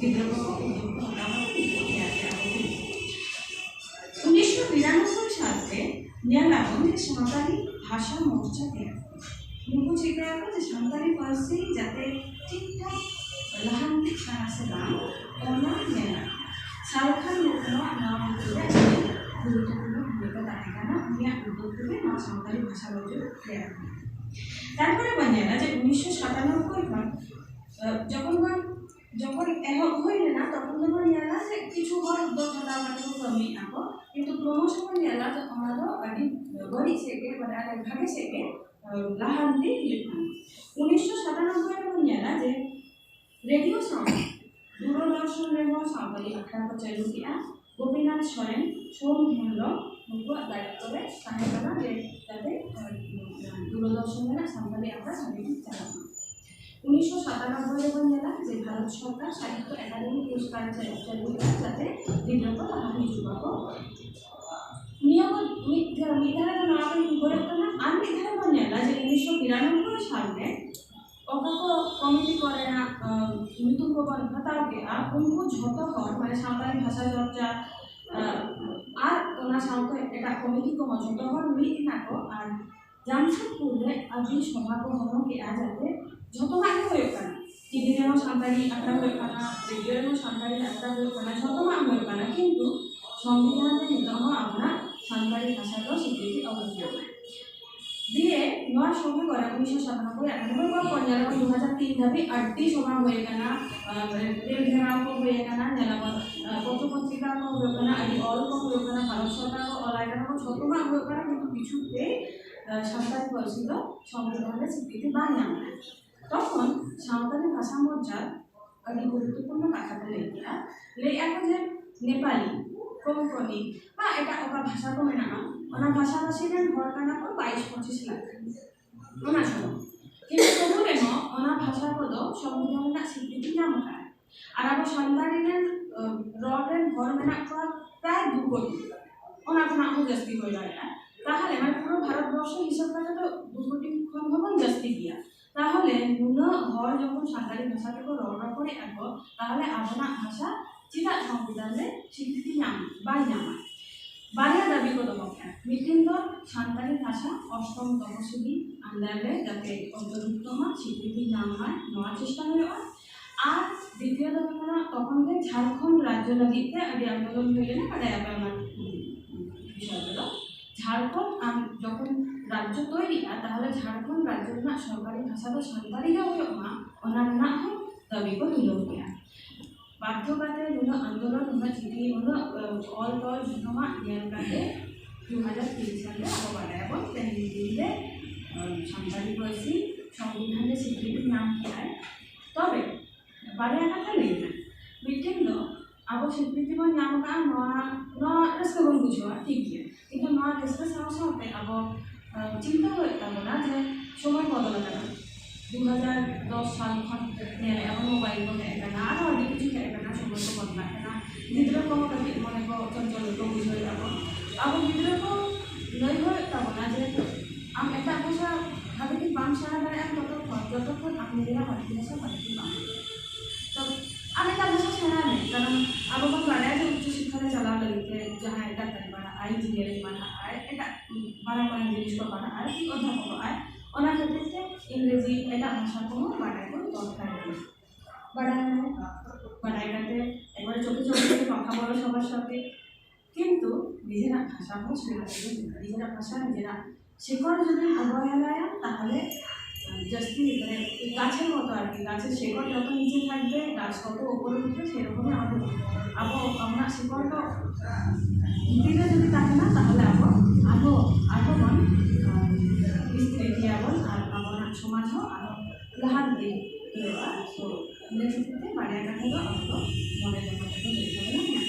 ᱜᱤᱫᱽᱨᱟᱹ ᱠᱚᱠᱚ ᱩᱫᱽᱫᱳᱜᱽ ᱠᱚ ᱦᱟᱛᱟᱣ ᱠᱟᱛᱮ ᱱᱤᱛᱚᱜ ᱛᱮᱭᱟᱨ ᱠᱮᱫᱼᱟ ᱠᱚ ᱯᱷᱤᱞᱢ᱾ ᱩᱱᱤᱥᱥᱚ ᱵᱤᱨᱟᱱᱚᱵᱵᱳᱭ ᱥᱟᱞ ᱨᱮ ᱧᱮᱞ ᱟᱵᱚᱱ ᱡᱮ ᱥᱟᱱᱛᱟᱲᱤ ᱵᱷᱟᱥᱟ ᱢᱳᱨᱪᱟ ᱛᱮᱭᱟᱨ᱾ ᱱᱩᱠᱩ ᱪᱤᱠᱟᱹᱭᱟᱠᱚ ᱡᱮ ᱥᱟᱱᱛᱟᱲᱤ ᱯᱟᱹᱨᱥᱤ ᱡᱟᱛᱮ ᱴᱷᱤᱠ ᱴᱷᱟᱠ ᱞᱟᱦᱟᱱᱛᱤᱜ ᱠᱟᱱᱟ ᱥᱮ ᱵᱟᱝ, ᱚᱱᱟ ᱧᱮᱞᱟ᱾ ᱥᱟᱨᱩᱠᱷᱟᱱ ᱢᱩᱨᱢᱩᱣᱟᱜ ᱱᱚᱣᱟ ᱢᱩᱫᱽᱨᱮ ᱟᱹᱰᱤ ᱜᱩᱨᱩᱛᱛᱚᱯᱩᱨᱱᱚ ᱵᱷᱩᱢᱤᱠᱟ ᱛᱟᱦᱮᱸ ᱠᱟᱱᱟ᱾ ᱩᱱᱤᱭᱟᱜ ᱩᱫᱽᱫᱳᱜᱽ ᱛᱮᱜᱮ ᱱᱚᱣᱟ ᱥᱟᱱᱛᱟᱲᱤ ᱵᱷᱟᱥᱟ ᱢᱳᱨᱪᱟ ᱛᱮᱭᱟᱨ ᱟᱠᱟᱱᱟ᱾ ᱛᱟᱨᱯᱚᱨᱮ ᱵᱚᱱ ᱧᱮᱞᱟ ᱡᱮ ᱩᱱᱤᱥᱥᱚ ᱥᱟᱛᱟᱱᱚᱵᱵᱳᱭ ᱠᱷᱚᱱ, ᱡᱚᱠᱷᱚᱱ ᱵᱚᱱ ᱡᱚᱠᱷᱚᱱ ᱮᱦᱚᱵ ᱦᱩᱭ ᱞᱮᱱᱟ, ᱛᱚᱠᱷᱚᱱ ᱫᱚᱵᱚᱱ ᱧᱮᱞᱟ ᱡᱮ ᱠᱤᱪᱷᱩ ᱦᱚᱲ ᱩᱫᱽᱫᱳᱜᱽ ᱦᱟᱛᱟᱣ ᱠᱟᱛᱮ ᱠᱚ ᱠᱟᱹᱢᱤᱭᱮᱫᱼᱟ ᱠᱚ, ᱠᱤᱱᱛᱩ ᱠᱨᱚᱢᱚᱥᱚ ᱵᱚᱱ ᱧᱮᱞᱟ ᱡᱮ ᱚᱱᱟ ᱫᱚ ᱟᱹᱰᱤ ᱵᱟᱹᱲᱤᱡ ᱥᱮᱫ ᱜᱮ, ᱢᱟᱱᱮ ᱟᱹᱰᱤ ᱵᱷᱟᱜᱮ ᱥᱮᱫ ᱜᱮ ᱞᱟᱦᱟᱱᱛᱤ ᱦᱤᱡᱩᱜ ᱠᱟᱱᱟ᱾ ᱩᱱᱤᱥᱥᱚ ᱥᱟᱛᱟᱱᱚᱵᱵᱳᱭ ᱨᱮᱵᱚᱱ ᱧᱮᱞᱟ ᱡᱮ ᱨᱮᱰᱤᱭᱳ ᱥᱟᱶᱛᱮ ᱫᱩᱨᱚᱫᱚᱨᱥᱚᱱ ᱨᱮᱦᱚᱸ ᱥᱟᱶᱛᱟᱞᱤ ᱟᱠᱷᱲᱟ ᱠᱚ ᱪᱟᱹᱞᱩ ᱠᱮᱫᱼᱟ᱾ ᱜᱳᱯᱤᱱᱟᱛᱷ ᱥᱚᱨᱮᱱ, ᱥᱳᱢ ᱦᱮᱢᱵᱨᱚᱢ, ᱱᱩᱠᱩᱣᱟᱜ ᱫᱟᱭᱤᱛᱛᱚ ᱨᱮ ᱛᱟᱦᱮᱸ ᱠᱟᱱᱟ ᱡᱮ ᱡᱟᱛᱮ ᱫᱩᱨᱚᱫᱚᱨᱥᱚᱱ ᱨᱮᱱᱟᱜ ᱥᱟᱱᱛᱟᱲᱤ ᱟᱠᱷᱲᱟ ᱵᱷᱟᱜᱮ ᱴᱷᱤᱠ ᱪᱟᱞᱟᱜ ᱢᱟ᱾ ᱩᱱᱤᱥᱥᱚ ᱥᱟᱛᱟᱱᱚᱵᱵᱳᱭ ᱨᱮᱵᱚᱱ ᱧᱮᱞᱟ ᱡᱮ ᱵᱷᱟᱨᱚᱛ ᱥᱚᱨᱠᱟᱨ ᱥᱟᱦᱤᱛᱛᱚ ᱮᱠᱟᱰᱮᱢᱤ ᱯᱩᱨᱚᱥᱠᱟᱨ ᱪᱟᱹᱞᱩ ᱠᱮᱫᱟ ᱡᱟᱛᱮ ᱜᱤᱫᱽᱨᱟᱹ ᱠᱚ ᱞᱟᱦᱟ ᱦᱤᱡᱩᱜ ᱟᱠᱚ᱾ ᱱᱤᱭᱟᱹ ᱠᱚ ᱢᱤᱫ ᱫᱷᱟᱨᱮ, ᱢᱤᱫ ᱫᱷᱟᱨᱮ ᱫᱚ ᱱᱚᱣᱟ ᱠᱚ ᱦᱩᱭᱩᱜ ᱠᱟᱱᱟ, ᱟᱨ ᱢᱤᱫ ᱫᱷᱟᱨᱮ ᱵᱚᱱ ᱧᱮᱞᱟ ᱡᱮ ᱩᱱᱤᱥᱥᱚ ᱵᱤᱨᱟᱱᱚᱵᱵᱳᱭ ᱥᱟᱞ ᱨᱮ ᱚᱠᱟ ᱠᱚ ᱠᱚᱢᱤᱴᱤ ᱠᱚᱨᱮᱱᱟᱜ ᱧᱩᱛᱩᱢ ᱠᱚᱵᱚᱱ ᱦᱟᱛᱟᱣ ᱠᱮᱫᱼᱟ, ᱩᱱᱠᱩ ᱡᱷᱚᱛᱚ ᱦᱚᱲ, ᱢᱟᱱᱮ ᱥᱟᱱᱛᱟᱲᱤ ᱵᱷᱟᱥᱟ ᱪᱚᱨᱪᱟ ᱟᱨ ᱚᱱᱟ ᱥᱟᱶᱛᱮ ᱮᱴᱟᱜ ᱠᱚᱢᱤᱴᱤ ᱠᱚᱦᱚᱸ ᱡᱷᱚᱛᱚ ᱦᱚᱲ ᱢᱤᱫ ᱮᱱᱟ ᱠᱚ᱾ ᱟᱨ ᱡᱟᱢᱥᱮᱫᱽᱯᱩᱨ ᱨᱮ ᱟᱹᱰᱤ ᱥᱚᱵᱷᱟ ᱠᱚ ᱦᱚᱦᱚ ᱠᱮᱜᱼᱟ, ᱡᱟᱛᱮ ᱡᱷᱚᱛᱚᱣᱟᱜ ᱜᱮ ᱦᱩᱭᱩᱜ ᱠᱟᱱᱟ, ᱴᱤᱵᱷᱤ ᱨᱮᱦᱚᱸ ᱥᱟᱱᱛᱟᱲᱤ ᱟᱠᱷᱲᱟ ᱦᱩᱭᱩᱜ ᱠᱟᱱᱟ, ᱨᱮᱰᱤᱭᱳ ᱨᱮᱦᱚᱸ ᱥᱟᱱᱛᱟᱲᱤ ᱟᱠᱷᱲᱟ ᱦᱩᱭᱩᱜ ᱠᱟᱱᱟ, ᱡᱷᱚᱛᱚᱣᱟᱜ ᱦᱩᱭᱩᱜ ᱠᱟᱱᱟ, ᱠᱤᱱᱛᱩ ᱥᱚᱝᱵᱤᱫᱷᱟᱱ ᱨᱮ ᱱᱤᱛᱚᱜ ᱦᱚᱸ ᱟᱵᱚᱱᱟᱜ ᱥᱟᱱᱛᱟᱲᱤ ᱵᱷᱟᱥᱟ ᱫᱚ ᱥᱤᱠᱨᱤᱛᱤ ᱟᱹᱣᱨᱤ ᱧᱟᱢᱟ᱾ ᱫᱤᱭᱮ ᱱᱚᱣᱟ ᱥᱚᱵᱷᱟ ᱠᱚᱨᱮ ᱩᱱᱤᱥᱥᱚ ᱥᱟᱛᱟᱱᱚᱵᱵᱳᱭ ᱟᱴᱟᱱᱚᱵᱵᱳᱭ ᱠᱷᱚᱱ ᱯᱚᱧᱪᱟᱱᱚᱵᱵᱳᱭ ᱫᱩ ᱦᱟᱡᱟᱨ ᱛᱤᱱ ᱫᱷᱟᱹᱵᱤᱡ ᱟᱹᱰᱤ ᱥᱚᱵᱷᱟ ᱦᱩᱭ ᱟᱠᱟᱱᱟ, ᱟᱨ ᱨᱮᱞ ᱜᱷᱮᱨᱟᱣ ᱠᱚ ᱦᱩᱭ ᱟᱠᱟᱱᱟ, ᱧᱮᱞᱟᱵᱚᱱ, ᱟᱨ ᱯᱚᱛᱷᱚ ᱯᱚᱛᱨᱤᱠᱟ ᱠᱚ ᱦᱩᱭᱩᱜ ᱠᱟᱱᱟ, ᱟᱹᱰᱤ ᱚᱞ ᱠᱚ ᱦᱩᱭᱩᱜ ᱠᱟᱱᱟ, ᱵᱷᱟᱨᱚᱛ ᱥᱚᱨᱠᱟᱨ ᱠᱚ ᱚᱞ ᱟᱭ ᱠᱟᱱᱟ ᱠᱚ, ᱡᱷᱚᱛᱚᱣᱟᱜ ᱦᱩᱭᱩᱜ ᱠᱟᱱᱟ, ᱠᱤᱱᱛᱩ ᱠᱤᱪᱷᱩ ᱛᱮ, ᱟᱨ ᱥᱟᱱᱛᱟᱲᱤ ᱯᱟᱹᱨᱥᱤ ᱫᱚ ᱥᱚᱝᱵᱤᱫᱷᱟᱱ ᱨᱮ ᱥᱤᱠᱨᱤᱛᱤ ᱵᱟᱭ ᱧᱟᱢ ᱞᱮᱫᱟ᱾ ᱛᱚᱠᱷᱚᱱ ᱥᱟᱱᱛᱟᱲᱤ ᱵᱷᱟᱥᱟ ᱢᱳᱨᱪᱟ ᱟᱹᱰᱤ ᱜᱩᱨᱩᱛᱛᱚᱯᱩᱨᱱᱚ ᱠᱟᱛᱷᱟ ᱠᱚ ᱞᱟᱹᱭ ᱠᱮᱜᱼᱟ᱾ ᱞᱟᱹᱭᱮᱜᱼᱟ ᱠᱚ ᱡᱮ ᱱᱮᱯᱟᱞᱤ, ᱠᱳᱝᱠᱚᱱᱤ ᱵᱟ ᱮᱴᱟᱜ ᱚᱠᱟ ᱵᱷᱟᱥᱟ ᱠᱚ ᱢᱮᱱᱟᱜᱼᱟ, ᱚᱱᱟ ᱵᱷᱟᱥᱟᱵᱷᱟᱥᱤ ᱨᱮᱱ ᱦᱚᱲ ᱠᱟᱱᱟ ᱠᱚ ᱵᱟᱭᱤᱥ ᱯᱚᱸᱪᱤᱥ ᱞᱟᱠᱷ᱾ ᱚᱱᱟ ᱥᱚᱢᱚᱭ ᱠᱤᱱᱛᱩ ᱛᱚᱵᱩ ᱨᱮᱦᱚᱸ ᱚᱱᱟ ᱵᱷᱟᱥᱟ ᱠᱚᱫᱚ ᱥᱚᱝᱵᱤᱫᱷᱟᱱ ᱨᱮᱱᱟᱜ ᱥᱤᱠᱨᱤᱛᱤ ᱧᱟᱢ ᱟᱠᱟᱫᱼᱟ᱾ ᱟᱨ ᱟᱵᱚ ᱥᱟᱱᱛᱟᱲᱤ ᱨᱮᱱ, ᱟᱹ, ᱨᱚᱲ ᱨᱮᱱ ᱦᱚᱲ ᱢᱮᱱᱟᱜ ᱠᱚᱣᱟ ᱯᱨᱟᱭ ᱫᱩ ᱠᱳᱴᱤ, ᱚᱱᱟ ᱠᱷᱚᱱᱟᱜ ᱦᱚᱸ ᱡᱟᱹᱥᱛᱤ ᱦᱩᱭ ᱫᱟᱲᱮᱭᱟᱜᱼᱟ᱾ ᱛᱟᱦᱚᱞᱮ ᱢᱟᱱᱮ ᱯᱩᱨᱟᱹ ᱵᱷᱟᱨᱚᱛ ᱵᱚᱨᱥᱚ ᱦᱤᱥᱟᱹᱵ ᱠᱟᱛᱮ ᱫᱚ ᱫᱩ ᱠᱳᱴᱤ ᱠᱷᱚᱱ ᱦᱚᱸᱵᱚᱱ ᱡᱟᱹᱥᱛᱤ ᱜᱮᱭᱟ᱾ ᱛᱟᱦᱚᱞᱮ ᱱᱩᱱᱟᱹᱜ ᱦᱚᱲ ᱡᱚᱠᱷᱚᱱ ᱥᱟᱱᱛᱟᱲᱤ ᱵᱷᱟᱥᱟ ᱛᱮᱠᱚ ᱨᱚᱲ ᱨᱚᱯᱚᱲᱮᱫᱼᱟ ᱠᱚ, ᱛᱟᱦᱚᱞᱮ ᱟᱵᱚᱱᱟᱜ ᱵᱷᱟᱥᱟ ᱪᱮᱫᱟᱜ ᱥᱚᱝᱵᱤᱫᱷᱟᱱ ᱨᱮ ᱥᱤᱠᱨᱤᱛᱤ ᱧᱟᱢ, ᱵᱟᱭ ᱧᱟᱢᱟ? ᱵᱟᱨᱭᱟ ᱫᱟᱹᱵᱤ ᱠᱚ ᱫᱚᱦᱚ ᱠᱮᱫᱼᱟ᱾ ᱢᱤᱫᱴᱮᱱ ᱫᱚ ᱥᱟᱱᱛᱟᱲᱤ ᱵᱷᱟᱥᱟ ᱚᱥᱴᱚᱢ ᱛᱚᱯᱚᱥᱤᱞᱤ under ᱨᱮ ᱡᱟᱛᱮ ᱚᱱᱛᱚᱨᱵᱷᱩᱠᱛᱚ ᱢᱟ, ᱥᱤᱠᱨᱤᱛᱤ ᱧᱟᱢ ᱢᱟᱭ, ᱱᱚᱣᱟ ᱪᱮᱥᱴᱟ ᱦᱩᱭᱩᱜᱼᱟ᱾ ᱟᱨ ᱫᱤᱛᱤᱭᱚ ᱫᱚ ᱦᱩᱭᱩᱜ ᱠᱟᱱᱟ, ᱛᱚᱠᱷᱚᱱ ᱜᱮ ᱡᱷᱟᱲᱠᱷᱚᱸᱰ ᱨᱟᱡᱽᱡᱚ ᱞᱟᱹᱜᱤᱫ ᱛᱮ ᱟᱹᱰᱤ ᱟᱱᱫᱳᱞᱚᱱ ᱦᱩᱭ ᱞᱮᱱᱟ, ᱵᱟᱰᱟᱭᱟᱯᱮ ᱚᱱᱟ ᱵᱤᱥᱚᱭ ᱛᱮᱫᱚ᱾ ᱡᱷᱟᱲᱠᱷᱚᱸᱰ ᱟᱢ ᱡᱚᱠᱷᱚᱱ ᱨᱟᱡᱽᱡᱚ ᱛᱚᱭᱨᱤᱜᱼᱟ, ᱛᱟᱦᱚᱞᱮ ᱡᱷᱟᱲᱠᱷᱚᱸᱰ ᱨᱟᱡᱽᱡᱚ ᱨᱮᱱᱟᱜ ᱥᱚᱨᱠᱟᱨᱤ ᱵᱷᱟᱥᱟ ᱫᱚ ᱥᱟᱱᱛᱟᱲᱤ ᱜᱮ ᱦᱩᱭᱩᱜ ᱢᱟ, ᱚᱱᱟ ᱨᱮᱱᱟᱜ ᱦᱚᱸ ᱫᱟᱹᱵᱤ ᱠᱚ ᱛᱩᱞᱟᱹᱣ ᱠᱮᱜᱼᱟ᱾ ᱵᱟᱫᱽᱫᱷᱚ ᱠᱟᱛᱮ ᱱᱩᱱᱟᱹᱜ ᱟᱱᱫᱳᱞᱚᱱ, ᱱᱩᱱᱟᱹᱜ ᱪᱤᱴᱷᱤ, ᱱᱩᱱᱟᱹᱜ, ᱟᱹ, ᱚᱞ ᱛᱚᱞ ᱡᱷᱚᱛᱚᱢᱟᱜ ᱧᱮᱞ ᱠᱟᱛᱮ ᱫᱩ ᱦᱟᱡᱟᱨ ᱛᱤᱱ ᱥᱟᱞ ᱨᱮ ᱟᱵᱚ ᱵᱟᱰᱟᱭᱟᱵᱚᱱ ᱛᱮᱦᱮᱧ ᱫᱤᱱ ᱨᱮ, ᱟᱹ, ᱥᱟᱱᱛᱟᱲᱤ ᱯᱟᱹᱨᱥᱤ ᱥᱚᱝᱵᱤᱫᱷᱟᱱ ᱨᱮ ᱥᱤᱠᱨᱤᱛᱤ ᱧᱟᱢ ᱠᱮᱜᱼᱟᱭ᱾ ᱛᱚᱵᱮ ᱵᱟᱨᱭᱟ ᱠᱟᱛᱷᱟ ᱞᱟᱹᱭ ᱮᱫᱟ, ᱢᱤᱫᱴᱮᱱ ᱫᱚ ᱟᱵᱚ ᱥᱤᱠᱨᱤᱛᱤ ᱵᱚᱱ ᱧᱟᱢ ᱟᱠᱟᱫᱼᱟ, ᱱᱚᱣᱟ, ᱱᱚᱣᱟ ᱨᱟᱹᱥᱠᱟᱹ ᱵᱚᱱ ᱵᱩᱡᱷᱟᱹᱣᱟ, ᱴᱷᱤᱠ ᱜᱮᱭᱟ, ᱠᱤᱱᱛᱩ ᱱᱚᱣᱟ ᱨᱟᱹᱥᱠᱟᱹ ᱥᱟᱶ ᱥᱟᱶᱛᱮ ᱟᱵᱚ, ᱟᱹ, ᱪᱤᱱᱛᱟᱹ ᱦᱩᱭᱩᱜ ᱛᱟᱵᱚᱱᱟ ᱡᱮ ᱥᱚᱢᱚᱭ ᱵᱚᱫᱚᱞ ᱟᱠᱟᱱᱟ᱾ ᱫᱩ ᱦᱟᱡᱟᱨ ᱫᱚᱥ ᱥᱟᱞ ᱠᱷᱚᱱ ᱧᱮᱞᱮᱫᱼᱟ ᱵᱚᱱ, ᱢᱳᱵᱟᱭᱤᱞ ᱠᱚ ᱦᱮᱡ ᱟᱠᱟᱱᱟ, ᱟᱨᱦᱚᱸ ᱟᱹᱰᱤ ᱠᱤᱪᱷᱩ ᱦᱮᱡ ᱟᱠᱟᱱᱟ, ᱥᱚᱢᱚᱭ ᱠᱚ ᱵᱚᱫᱚᱞ ᱟᱠᱟᱱᱟ, ᱜᱤᱫᱽᱨᱟᱹ ᱠᱚᱦᱚᱸ ᱠᱟᱹᱴᱤᱡ ᱢᱚᱱᱮ ᱠᱚ ᱪᱚᱧᱪᱚᱞ ᱠᱚ ᱵᱩᱡᱷᱟᱹᱣᱮᱫᱼᱟ ᱵᱚᱱ᱾ ᱟᱵᱚ ᱜᱤᱫᱽᱨᱟᱹ ᱠᱚ ᱞᱟᱹᱭ ᱦᱩᱭᱩᱜ ᱛᱟᱵᱚᱱᱟ ᱡᱮ ᱟᱢ ᱮᱴᱟᱜ ᱵᱷᱟᱥᱟ ᱵᱷᱟᱜᱮ ᱴᱷᱤᱠ ᱵᱟᱢ ᱥᱮᱬᱟ ᱫᱟᱲᱮᱭᱟᱜᱼᱟ ᱛᱚᱛᱚᱠᱷᱚᱱ, ᱡᱚᱛᱚᱠᱷᱚᱱ ᱟᱢ ᱱᱤᱡᱮᱨᱟᱜ ᱢᱟᱛᱨᱤᱵᱷᱟᱥᱟ ᱯᱟᱹᱨᱥᱤ ᱵᱟᱢ ᱵᱩᱡᱷᱟᱹᱣᱟ᱾ ᱛᱚ ᱟᱢ ᱮᱴᱟᱜ ᱵᱷᱟᱥᱟ ᱥᱮᱬᱟᱭ ᱢᱮ, ᱠᱟᱨᱚᱱ ᱟᱵᱚ ᱵᱚᱱ ᱵᱟᱲᱟᱭᱟ ᱡᱮ ᱩᱪᱪᱚ ᱥᱤᱠᱠᱷᱟ ᱨᱮ ᱪᱟᱞᱟᱣ ᱞᱟᱹᱜᱤᱫ ᱛᱮ ᱡᱟᱦᱟᱸᱭ ᱰᱟᱠᱛᱟᱨᱤ ᱯᱟᱲᱦᱟᱜᱼᱟᱭ, ᱤᱧᱡᱤᱱᱤᱭᱟᱨᱤᱝ ᱯᱟᱲᱦᱟᱜᱼᱟᱭ, ᱮᱴᱟᱜ ᱚᱱᱟ ᱡᱤᱱᱤᱥ ᱠᱚ ᱯᱟᱲᱦᱟᱜᱼᱟ ᱟᱨ ᱚᱫᱷᱟᱯᱚᱠᱚᱜᱼᱟᱭ᱾ ᱚᱱᱟ ᱠᱷᱟᱹᱛᱤᱨ ᱛᱮ ᱤᱝᱨᱮᱡᱤ ᱮᱴᱟᱜ ᱵᱷᱟᱥᱟ ᱠᱚᱦᱚᱸ ᱵᱟᱰᱟᱭ ᱫᱚ ᱫᱚᱨᱠᱟᱨ ᱜᱮ᱾ ᱵᱟᱰᱟᱭ ᱢᱮ, ᱵᱟᱰᱟᱭ ᱠᱟᱛᱮ ᱮᱠᱵᱟᱨᱮ ᱪᱚᱠᱷᱮ ᱪᱚᱠᱷᱮ ᱛᱮ ᱯᱟᱲᱦᱟᱣ ᱵᱚᱞᱚ ᱥᱚᱸᱜᱮ ᱥᱚᱸᱜᱮ, ᱠᱤᱱᱛᱩ ᱱᱤᱡᱮᱨᱟᱜ ᱵᱷᱟᱥᱟ ᱦᱚᱸ ᱥᱮᱬᱟ ᱤᱫᱤ ᱦᱩᱭᱩᱜᱼᱟ᱾ ᱱᱤᱡᱮᱨᱟᱜ ᱵᱷᱟᱥᱟ, ᱱᱤᱡᱮᱨᱟᱜ ᱥᱤᱠᱚᱲ ᱡᱩᱫᱤᱢ ᱚᱵᱚᱦᱮᱞᱟᱭᱟ, ᱛᱟᱦᱚᱞᱮ ᱡᱟᱹᱥᱛᱤ ᱢᱟᱱᱮ গাছের মতো আর কি, গাছের শিকড় যত নিচে থাকবে, গাছ তত উপরে উঠবে, সেরকমই আমাদের আবো-, আপনার শিকড় তো ভিতরে যদি থাকে না, তাহলে আবো আরো, আরো ᱵᱚᱱ, ᱟᱨ ᱟᱵᱚᱱᱟᱜ ᱥᱚᱢᱟᱡᱽ ᱦᱚᱸ ᱟᱨᱚ ᱞᱟᱦᱟᱱᱛᱤ ᱦᱩᱭᱩᱜᱼᱟ᱾ ᱛᱚ, ᱤᱱᱟᱹ ᱠᱷᱟᱹᱛᱤᱨ ᱛᱮ ᱵᱟᱨᱭᱟ ᱠᱟᱛᱷᱟ ᱫᱚ ᱟᱵᱚ ᱫᱚ ᱢᱚᱱᱮ ᱫᱚᱦᱚ ᱠᱟᱛᱮ ᱵᱚᱱ ᱞᱟᱹᱭ ᱛᱟᱵᱚᱱᱟ᱾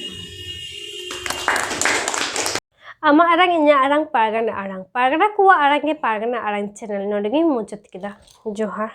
ᱟᱢᱟᱜ ᱟᱲᱟᱝ, ᱤᱧᱟᱹᱜ ᱟᱲᱟᱝ, ᱯᱟᱨᱜᱟᱱᱟ ᱟᱲᱟᱝ, ᱯᱟᱨᱜᱟᱱᱟ ᱠᱚᱣᱟᱜ ᱟᱲᱟᱝ ᱜᱮ ᱯᱟᱨᱜᱟᱱᱟ ᱟᱲᱟᱝ ᱪᱮᱱᱮᱞ᱾ ᱱᱚᱰᱮ ᱜᱤᱧ ᱢᱩᱪᱟᱹᱫ ᱠᱮᱫᱟ᱾ ᱡᱚᱦᱟᱨ᱾